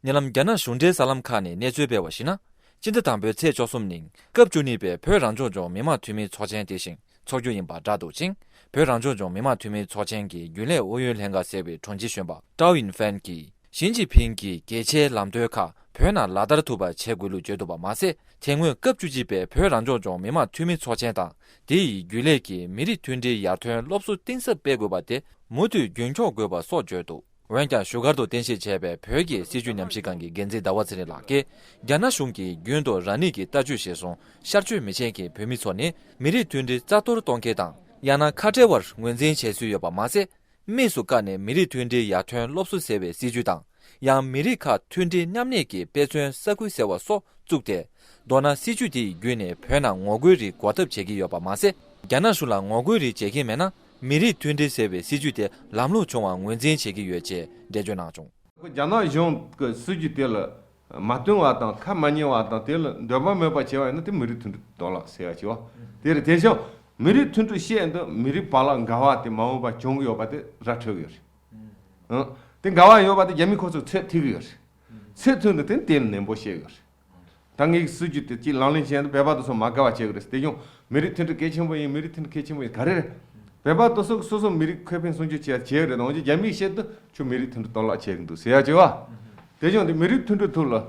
ཉེ་ལམ་རྒྱ་ནག་གཞུང་འབྲེལ་གསར་ལམ་ཁག་ནས་གནས་ཚུལ་སྤེལ་བར་གཞིགས་ན། སྤྱི་ཟླ་དང་པོའི་ཚེས་བཅུ་གསུམ་ཉིན་སྐབས་བཅུ་གཉིས་པའི་བོད་རང་སྐྱོང་ལྗོངས་མི་དམངས་འཐུས་མིའི་ཚོགས་ཆེན་དེ་བཞིན་འཚོགས་རྒྱུ་ཡིན་པ་བསྒྲགས་འདུག་ཅིང་། བོད་རང་སྐྱོང་ལྗོངས་མི་དམངས་འཐུས་མིའི་ཚོགས་ཆེན་གྱི་རྒྱུན་ལས་ཨུ་ཡོན་ལྷན་ཁང་ཟེར་བའི་དྲུང་ཆེ་གཞོན་པ་ཀྲའོ་ཡིན་ཧྥན་གྱིས། ཞི་ཅིན་ཕིང་གིས་གལ་ཆེའི་ལམ་སྟོན་ཁག་བོད་ནང་ལག་བསྟར་ཐུབ་པ་བྱེད་དགོས་ལུགས་བརྗོད་འདུག་པ་མ་ཟད། དེ་སྔོན་སྐབས་བཅུ་གཅིག་པའི་བོད་རང་སྐྱོང་ལྗོངས་མི་དམངས་འཐུས་མི་ཚོགས་ཆེན་དང་། དེ་ཡི་རྒྱུན་ལས་ཀྱིས་མི་རིགས་མཐུན་སྒྲིལ་ཡར་ཐོན་སློབ་གསོ་གཏིང་ཟབ་སྤེལ་དགོས་པ་དེ་མུ་མཐུད་རྒྱུན་འཁྱོངས་དགོས་པ་སོགས་བརྗོད་འདུག་འོན་ཀྱང་བཞུགས་སྒར་དུ་རྟེན་གཞི་བྱས་པའི་བོད་ཀྱི་སྲིད་བྱུས་ཉམས་ཞིབ་ཁང་གི་འགན་འཛིན་ཟླ་བ་ཚེ་རིང་ལགས་ཀྱིས། རྒྱ་ནག་གཞུང་གིས་རྒྱུན་དུ་རང་ཉིད་ཀྱི་ལྟ་སྤྱོད་གཞིར་བཟུང་ཤར་ཕྱོགས་མི་ཆེན་གྱི་བོད་མི་ཚོ་ནི་མི་རིགས་མཐུན་སྒྲིལ་རྩ་གཏོར་གཏོང་མཁན་དང་། ཡང་ན་ཁ་བྲལ་བར་ངོས་འཛིན་བྱེད་སྲོལ་ཡོད་པ་མ་ཟད། དམིགས་སུ་བཀར་ནས་མི་རིགས་མཐུན་སྒྲིལ་ཡར་ཐོན་སློབ་གསོ་ཟེར་བའི་སྲིད་བྱུས་དང་། ཡང་མི་རིགས་ཁག་མཐུན་སྒྲིལ་མཉམ་གནས་ཀྱི་དཔེ་མཚོན་ས་ཁུལ་ཟེར་བ་སོགས་བཙུགས་ཏེ། མདོར་ན་སྲིད་བྱུས་དེ་ཡི་བརྒྱུད་ནས་བོད་ནང་ངོ་རྒོལ་རིགས་འགོག་ཐབས་བྱེད་ཀྱི་ཡོད་པ་མ་ཟད། རྒྱ་ནག་གཞུང་ལ་ངོ་རྒོལ་རིགས་བྱེད་ཀྱིན་མེད་ན། མི་རིགས་མཐུན་སྒྲིལ་ཟེར་བའི་སྲིད་བྱུས་དེ་ལམ་ལྷོང་བྱུང་བར་ངོས་འཛིན་བྱེད་ཀྱི་ཡོད་ཅེས་འགྲེལ་བརྗོད་གནང་བྱུང་། རྒྱ་ནག་གཞུང་གི་སྲིད་བྱུས་དེ་ལ་མ་བསྟུན་པ་དང་ཁ་མ་ཉན་པ་དང་། དེ་ལ་འདོད་པ་མེད་པ་བྱས་པ་ཡིན་ན། དེ་མི་རིགས་མཐུན་སྒྲིལ་གཏོང་ལག་ཟེར་ཡ་ཅིག་བ། དེ་རེད། དེ་བཞིན་མི་རིགས་མཐུན་སྒྲིལ་བཤད་འདི་མི་རིགས་བར་ལ་འགལ་བ་དེ་མ་འོངས་པ་བྱུང་གི་ཡོད་པ་དེ་ར་འཕྲོད་ཀྱི་ཡོད་རེད། ཨང་། དེ་འགལ་བ་ཡོད་པ་དེ་རྒྱ་མི་ཁོ་ཚོས་ཚད་མཐོ་གི་ཡོད་རེད། ཚད་མཐོ་འདི་དེ་དེ་ནན་པོ་བཤད་གི་ཡོད་རེད། ད་ངེད་ཀྱི་སྲིད་ཇུས་དེ་གཅིག་ལག་ལེན་བྱས་ན་བོད་པ་དེ་ཚོ་མ་དགའ་བ་བྱེད་ཀྱི་རེད། དེ་ཡང་མི་རིགས་མཐུན་སྒྲིལ་གལ་ཆེན་པོ་ཡིན། མི་རིགས་མཐུན་སྒྲིལ་གལ་ཆེན་པོ་ཡིན། ག་རེ་རེད། བོད་པ་དེ་ཚོ་སོ་སོ་མི་རིགས་ཁེ་ཕན་སྲུང་སྐྱོབ་བྱེད་བྱེད་ཀྱི་རེད། འོན་ཀྱང་རྒྱ་མིས་བཤད་དུས་ཁྱོད་མི་རིགས་མཐུན་སྒྲིལ་གཏོང་ལག་བྱེད་ཀྱི་འདུག་ཟེར་ཡ་བྱེད་བ། དེ་ཡང་དེ་མི་རིགས་མཐུན་སྒྲིལ་ཐོག་ལ་ཨ་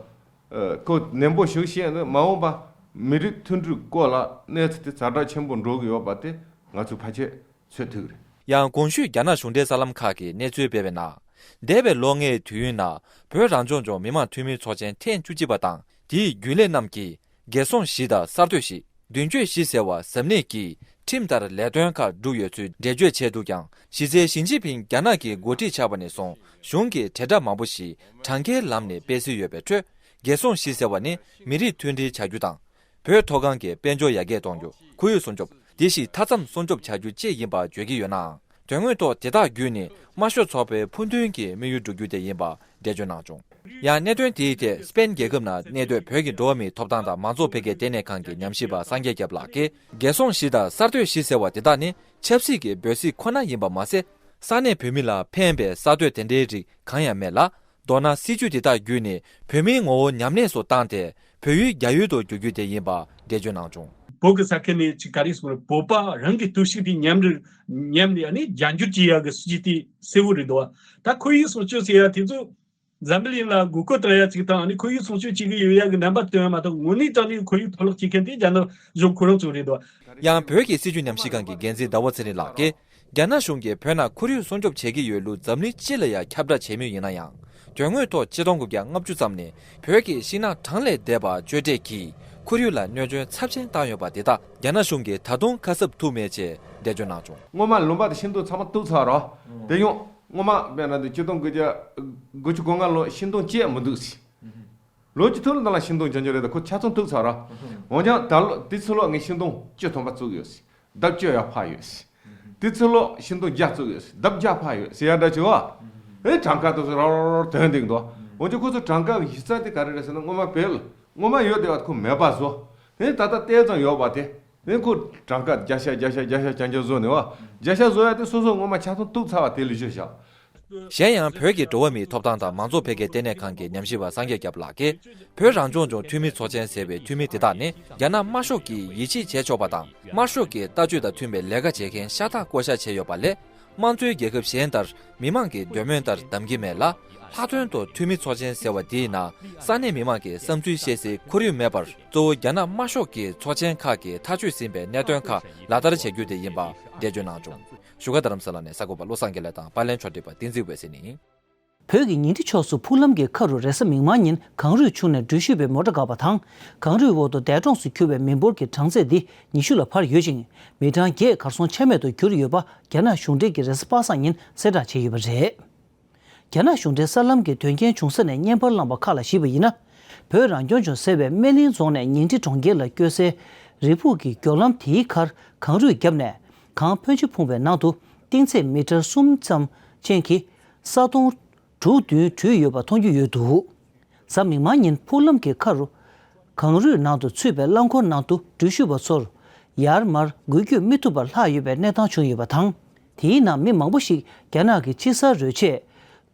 ཁོ་ནན་པོ་ཞིག་བཤད་ན། མ་འོངས་པ་མི་རིགས་མཐུན་སྒྲིལ་སྐོར་ལ་གནས་ཚུལ་དེ་ཛ་དྲག་ཆེན་པོ་འགྲོ་གི་ཡོད་པ་དེ་ང་ཚོས་ཕལ་ཆེར་ཚོད་ཐིག་རེད། ཡང་གོང་ཞུས་རྒྱ་ནག་གཞུང་འབྲེལ་གསར་ལམ་ཁག་གིས་གནས་ཚུལ་སྤེལ་བའི་ནང་། འདས་པའི་ལོ་ལྔའི་དུས་ཡུན་ནང་བོད་རང་སྐྱོང་ལྗོངས་མི་དམངས་འཐུས་མི་ཚོགས་ཆེན་ཐེངས་བཅུ་གཅིག་པ་དང་། དེའི་རྒྱུན་ལས་རྣམས་ཀྱིས་རྒྱལ་སྲུང་བཞི་དང་གསར་གཏོད་བཞི། མདུན་སྐྱོད་བཞི་ཟེར་བ་གཟབ་ནན་གྱིས་ཁྲིམས་ལྟར་ལས་དོན་ཁག་བསྒྲུབས་ཡོད་ཚུལ་འགྲེལ་བརྗོད་བྱས་འདུག་ཀྱང་། གཞི་རྩའི་ཞི་ཅིན་ཕིང་རྒྱ་ནག་གི་འགོ་ཁྲིད་ཆགས་པ་ནས་བཟུང་གཞུང་གི་དྲིལ་བསྒྲགས་མང་པོ་ཞིག་གྲངས་ཀའི་ལམ་ནས་སྤེལ་སྲོལ་ཡོད་པའི་ཁྲོད། རྒྱལ་སྲུང་བཞི་ཟེར་བ་ནི་མི་རིགས་མཐུན་སྒྲིལ་བྱ་རྒྱུ་དང་། བོད་མཐོ་སྒང་གི་དཔལ་འབྱོར་ཡར་རྒྱས་གཏོང་རྒྱུ། ཁོར་ཡུག་སྲུང་སྐྱོབ། དེ་བཞིན་མཐའ་མཚམས་སྲུང་སྐྱོབ་བྱ་རྒྱུ་བཅས་ཡིན་པ་བརྗོད་ཀྱི་ཡོད་ནའང་། དོན་དངོས་ཐོག་དེ་དག་བརྒྱུད་ནས་དམར་ཤོག་ཚོགས་པའི་ཕུགས་འདུན་གྱི་དམིགས་ཡུལ་བསྒྲུབ་རྒྱུ་དེ་ཡིན་པ་འགྲེལ་བརྗོད་གནང་བྱུང་། ཡང་གནད་དོན་དེའི་ཐད་སྤེན་རྒྱལ་ཁབ་ནང་གནས་སྡོད་བོད་ཀྱི་འགྲོ་བ་མིའི་ཐོབ་ཐང་དང་མང་གཙོ་འཕེལ་རྒྱས་ལྟེ་གནས་ཁང་གི་ཉམས་ཞིབ་པ་སངས་རྒྱས་སྐྱབས་ལགས་ཀྱིས། རྒྱལ་སྲུང་བཞི་དང་གསར་གཏོད་བཞི་ཟེར་བ་དེ་དག་ནི་ཆབ་སྲིད་ཀྱི་འབོད་ཚིག་ཁོ་ན་ཡིན་པ་མ་ཟད། ས་གནས་བོད་མི་ལ་ཕན་པའི་གསར་གཏོད་དེ་འདྲའི་རིགས་གང་ཡང་མེད་ལ། མདོར་ན་སྲིད་ཇུས་དེ་དག་བརྒྱུད་ནས་བོད་མིའི་ངོ་བོ་ཉམས་དམས་སུ་བཏང་སྟེ་བོད་ཡུལ་རྒྱ་ཡུལ་དུ་བསྒྱུར་རྒྱུ་དེ་ཡིན་པ་འགྲེལ་བརྗོད་གནང་བྱུང་། བོད་ཀྱི་ས་ཁུལ་ནས་ཅིག་ག་རེ་ཟེར་དགོས་རེད། བོད་པ་རང་གི་སྟོབས་ཤུགས་དེ་ཉམས་རེ་ཉམས་ནས། ཨ་ནི་རྒྱ་འགྱུར་གྱི་ཡག་གི་སྲིད་ཇུས་དེ་གསལ་བོ་རེད་འདུག་བ། ད་ཁོར་ཡུག་སྲུང་སྐྱོབ་ཟེར་ཡ་དེ་ཚོ་འཛམ་བུ་གླིང་ལ་མགོ་སྐོར་བཏང་ཡ་ཅིག་དང་། ཨ་ནི་ཁོར་ཡུག་སྲུང་སྐྱོབ་བྱེད་ཀྱི་ཡོད་ཡ་གི་རྣམ་པ་སྟོན་ཡ་མ་གཏོགས། དངོས་གནས་དྲང་གནས་ཁོར་ཡུག་གཏོར་བརླག་བྱེད་མཁན་དེ་རྒྱ་ནག་གཞུང་ཁོ་རང་ཚོ་རེད་འདུག་བ། ཡང་བོད་ཀྱི་སྲིད་བྱུས་ཉམས་ཞིབ་ཁང་གི་འགན་འཛིན་ཟླ་བ་ཚེ་རིང་ལགས་ཀྱིས། རྒྱ་ནག་གཞུང་གིས་བོད་ནང་ཁོར་ཡུག་སྲུང་སྐྱོབ་བྱེད་ཀྱི་ཡོད་ལུགས་འཛམ་གླིང་སྤྱི་ལ་ཡང་ཁྱབ་བསྒྲགས་བྱས་མུས་ཡིན་ན་ཡང་། དོན་དངོས་ཐོག་ཆིག་སྟོང་དགུ་བརྒྱ་ལྔ་བཅུ་ཙམ་ནས་བོད་ཀྱི་ཤིང་ནགས་གྲངས་ལས་འདས་པ་གཅོད་འབྲེག་གིས་ཁོར་ཡུག་ལ་གནོད་སྐྱོན་ཚབས་ཆེན་བཏང་ཡོད་པ་དེ་དག་རྒྱ་ནག་གཞུང་གིས་ད་དུང་ཁ་གསབ་ཐུབ་མེད་ཅེས་འགྲེལ་བརྗོད་གནང་བྱུང་། སྔོན་མ་ལུང་པ་དེ་ཤིང་སྡོང་ཚང་མ་གཏུབ་ཚར་རོ། དེ་ཡང་སྔོན་མ་དཔེར་ན་དེ་ཆིག་སྟོང་དགུ་བརྒྱ་དགུ་བཅུ་གོ་ལྔ་ལོ་ཤིང་སྡོང་བཅད་མི་འདུག་ཟེར། ལོ་གཅིག་ཐོག་ལ་ད་ལ་ཤིང་སྡོང་རྒྱ་འཇོག་རེད། ད་ཁོ་ཆ་ཚང་གཏུབ་ཚར་ར། འོན་ཀྱང་ད་ལོ་དེ་ཚོ་ལོ་ངས་ཤིང་སྡོང་བཅུ་ཐམ་པ་བཙུགས་ཡོད་ཟེར། ལྡབ་བཅུ་ཡར་འཕར་ཡོད་ཟེར། དེ་ཚོ་ལོ་ཤིང་སྡོང་བརྒྱ་བཙུགས་ཡོད་ཟེར། ལྡབ་བརྒྱ་འཕར་ཡོད་ཟེར་ཡ་འདྲ་བྱེད་བ། ཨེ་གྲངས་ཀ་དེ་ཚོ་ར་ར་ར་ཐོན་བསྡད་འདུག་འོན་ཀྱང་ཁོ་ཚོ་གྲངས་ཀ་གཞི་རྩ་དེ་ག་རེ་རེད་ཟེར་ན། སྔོན་མ་བལ་སྔོན་མ་ཡོད་བསྡད་པ་ཁོ་མེད་པ་བཟོ། ཨེ་ད་ལྟ་ཏོག་ཙམ་ཡོད་པ་དེ། ཨེ་ཁོ་གྲངས་ཀ་བརྒྱ་ཤ་བརྒྱ་ཤ་བརྒྱ་ཤ་རྐྱང་རྐྱང་བཟོ་ནས་བ། བརྒྱ་ཤ་བཟོ་ཡ་དེ་སོ་སོ་སྔོན་མ་ཆ་ཚང་གཏུབ་ཚར་བ་དེ་ལས་ཤོད་བཞག་གཞན་ཡང་བོད་ཀྱི་འགྲོ་བ་མིའི་ཐོབ་ཐང་དང་མང་གཙོ་འཕེལ་རྒྱས་ལྟེ་གནས་ཁང་གི་ཉམས་ཞིབ་པ་སངས་རྒྱས་སྐྱབས་ལགས་ཀྱིས། བོད་རང་སྐྱོང་ལྗོངས་འཐུས་མི་ཚོགས་ཆེན་ཟེར་བའི་འཐུས་མི་དེ་དག་ནི་རྒྱ་ནག་དམར་ཤོག་གིས་ཡིད་ཆེས་བྱས་ཆོག་པ་དང་། དམར་ཤོག་གི་ལྟ་སྤྱོད་དང་མཐུན་པའི་ལས་ཀ་བྱེད་མཁན་ཤ་སྟག་བསྐོ་བཞག་བྱས་ཡོད་པ་ལས། དམངས་གཙོའི་རྒྱལ་ཁབ་གཞན་ལྟར་མི་མང་གི་འདོད་མོས་ལྟར་གདམ་གྱི་མེད་ལ། ལྷག་དོན་དུ་འཐུས་མི་ཚོགས་ཆེན་ཟེར་བ་འདིའི་ནང་ས་གནས་མི་མང་གི་བསམ་ཚུལ་བཤད་སའི་ཁོར་ཡུག་མེད་པར། གཙོ་བོ་རྒྱ་ནག་དམར་ཤོག་གི་ཚོགས་ཆེན་ཁག་གིས་ཐག་གཅོད་ཟིན་པའི་གནད་དོན་ཁག་ལག་བསྟར་བྱ་རྒྱུ་དེ་ཡིན་པ་འགྲེལ་བརྗོད་གནང་བྱུང་། བཞུགས་སྒར་རྡ་རམ་ས་ལ་ནས་གསར་འགོད་པ་བློ་བཟང་དགེ་ལེགས་དང་པར་ལེན་ཕྱོགས་སྒྲིག་པ་བསྟན་འཛིན་འོད་ཟེར་ནས་ཡིན། བོད་ཀྱི་ཉིང་ཁྲི་ཕྱོགས་སུ་ཕུག་ལམ་གྱི་ཁ་རུ་རེས་གཟའ་མིག་དམར་ཉིན་གངས་རུད་ཆུང་ནས་འགྲུལ་བཞུད་པའི་མོ་ཊ་འགག་པ་དང་། གངས་རུད་འོག་ཏུ་འདས་གྲོངས་སུ་གྱུར་བའི་མི་འབོར་གྱི་གྲངས་ཚད་འདི་ཉི་ཤུ་ལ་འཕར་ཡོད་ཅིང་། མི་གྲངས་བརྒྱད་གར་སོང་ཆ་མེད་དུ་གྱུར་ཡོད་པ་རྒྱ་ནག་གཞུང་འབྲེལ་གྱིས་རེས་གཟའ་པ་སངས་ཉིན་གསལ་བསྒྲགས་བྱས་ཡོད་པ་རེད། རྒྱ་ནག་གཞུང་འབྲེལ་གསར་ལམ་གྱིས་དོན་རྐྱེན་བྱུང་ས་ནས་བརྙན་པར་བླངས་པ་ཁག་ལ་གཞིགས་པ་ཡིན་ན། བོད་རང་སྐྱོང་ལྗོངས་ཟེར་བའི་སྨན་གླིང་རྫོང་ནས་ཉིང་ཁྲི་གྲོང་ཁྱེར་ལ་སྐྱོད་སའི་རི་ཕུག་གི་མགྱོགས་ལམ་དེའི་ཁར་གངས་རུད་བརྒྱབ་ནས་གངས་ཕོན་ཆེ་ཕུང་བའི་ནང་དུ་གཏིང་ཚད་མི་ཊར་གསུམ་ཙམ་ཅན་གྱི་ས་དོང་དྲུག་བདུན་བྲུས་ཡོད་པ་མཐོང་རྒྱུ་ཡོད་འདུག་གཟའ་མིག་དམར་ཉིན་ཕུག་ལམ་གྱི་ཁ་རུ་གངས་རུད་ནང་དུ་ཚུད་པའི་རླངས་འཁོར་ནང་དུ་འགྲུལ་བཞུད་པ་ཚོར་ ཡར་མར་འགུལ་སྐྱོད་མི་ཐུབ་པར་ལྷག་ཡོད་པའི་གནས་སྟངས་བྱུང་ཡོད་པ་དང་། དེའི་ནང་མི་མང་པོ་ཞིག་རྒྱ་ནག་གི་དཔྱིད་གསར་རོལ་ཆེད་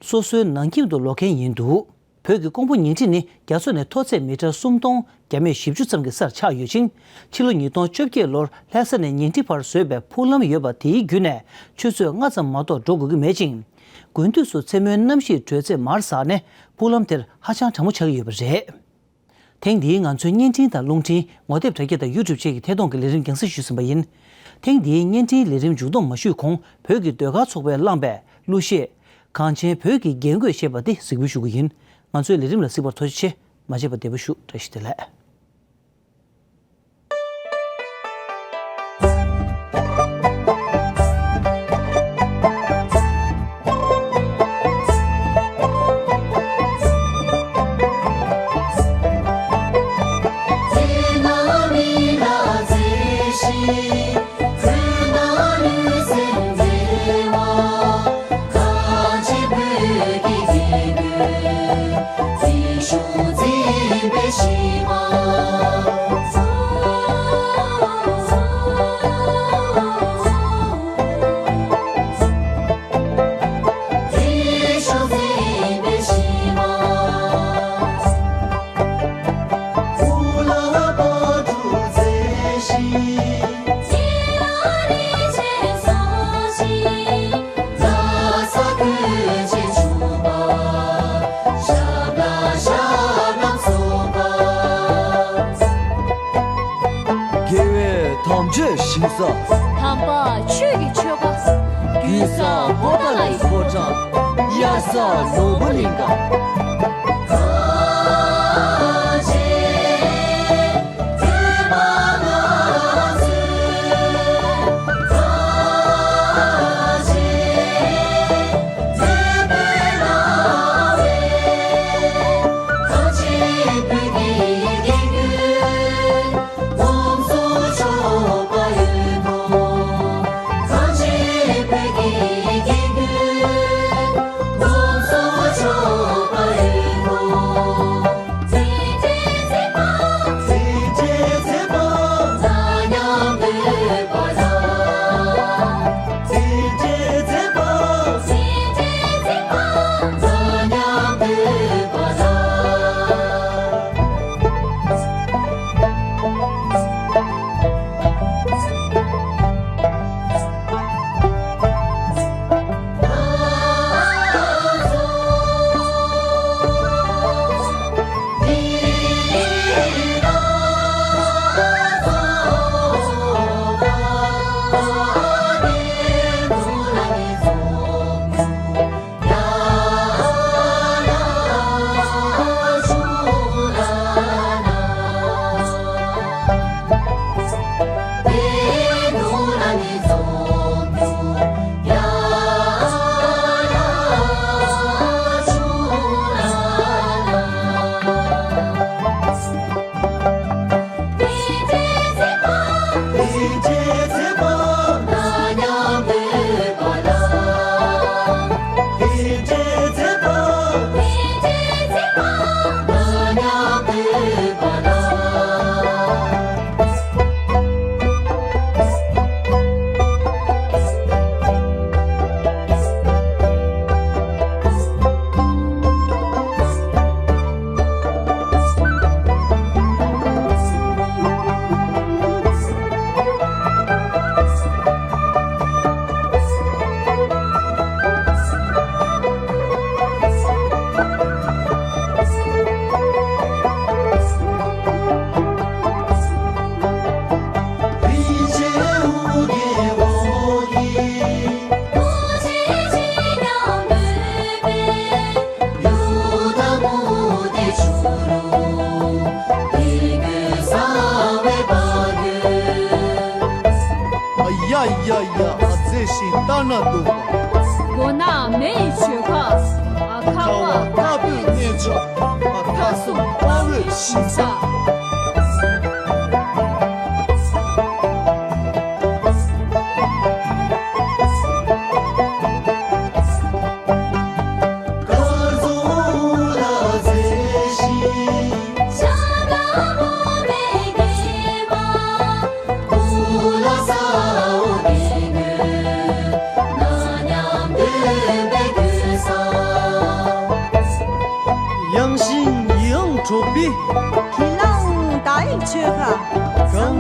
སོ་སོའི་ནང་ཁྱིམ་དུ་ལོག་མཁན་ཡིན་འདུག་བོད་ཀྱི་ཀོང་པོ་ཉིང་ཁྲི་ནི་རྒྱ་མཚོ་ནས་མཐོ་ཚད་མི་ཊར་སུམ་སྟོང་བརྒྱ་མེད་བཞི་བཅུ་ཙམ་གྱི་སར་ཆགས་ཡོད་ཅིང་། ཕྱི་ལོ་ཉིས་སྟོང་བཅོ་བརྒྱད་ལོར་ལྷ་ས་ནས་ཉིང་ཁྲི་བར་བཟོས་པའི་ཕུག་ལམ་ཡོད་པ་དེའི་བརྒྱུད་ནས་ཆུ་ཚོད་ལྔ་ཙམ་མ་གཏོགས་འགྲོ་དགོས་ཀྱི་མེད་ཅིང་། དགུན་དུས་སུ་མཚན་མོའི་གནམ་གཤིས་དྲོད་ཚད་མར་ཟག་ནས་ཕུག་ལམ་དེར་ཧ་ཅང་གྲང་མོ་ཆགས་ཀྱི་ཡོད་པ་རེད། ཐེངས་འདིའི་ང་ཚོའི་བརྙན་འཕྲིན་དང་རླུང་འཕྲིན། ངོ་དེབ་དྲ་རྒྱ་དང་ཡུ་ཊུབ་བཅས་ཀྱི་ཐད་གཏོང་གི་ལས་རིམ་རྒྱང་སྲིང་ཞུས་ཟིན་པ་ཡིན། ཐེངས་འདིའི་བརྙན་འཕྲིན་ལས་རིམ་མཇུག་བསྡོམས་མ་ཞུས་གོང་། བོད་ཀྱི་ཟློས་གར་ཚོགས་པས་བླངས་པའི་གླུ་གཞས། གངས་ཅན་བོད་ཀྱི་རྒྱན་གོས་ཞེས་པ་འདི་གཟིགས་འབུལ་ཞུ་གི་ཡིན། ང་ཚོའི་ལས་རིམ་ལ་གཟིགས་པར་ཐུགས་རྗེ་ཆེ། མ་བརྗེད་པར་བདེ་པོ་བཞུགས། བཀྲ་ཤིས་བདེ་ལེགས། དགེ་བའི་དམ་ཆོས་ཞིང་ས། དམ་པ་ཆོས་ཀྱི་ཆོལ་ཁ། རྒྱུད་བཟང་སྤོབས་པ་ལྷ་ཡི་ཕོ་བྲང་། དབྱར་གསར་ནོར་བུ་གླིང་ག། ཡ་ཡ་ཡ། ཨ་ཙེ་ཞིག་ལྟ་ན་སྡུག་པ། མགོ་ནག་མེ་ཡི་བྱོད་ཁ། ཨ་ཁ་བ་ཁ་བོས་གནས་མཆོག་ཨ་ཁ་གསུམ་དཔའ་བོས་ཞིང་ས།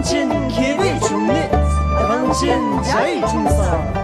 ཆེན་མཁས་པའི་འབྱུང་གནས། རང་ཆེན་རྒྱ་ཡི་འཁྲུངས་ས།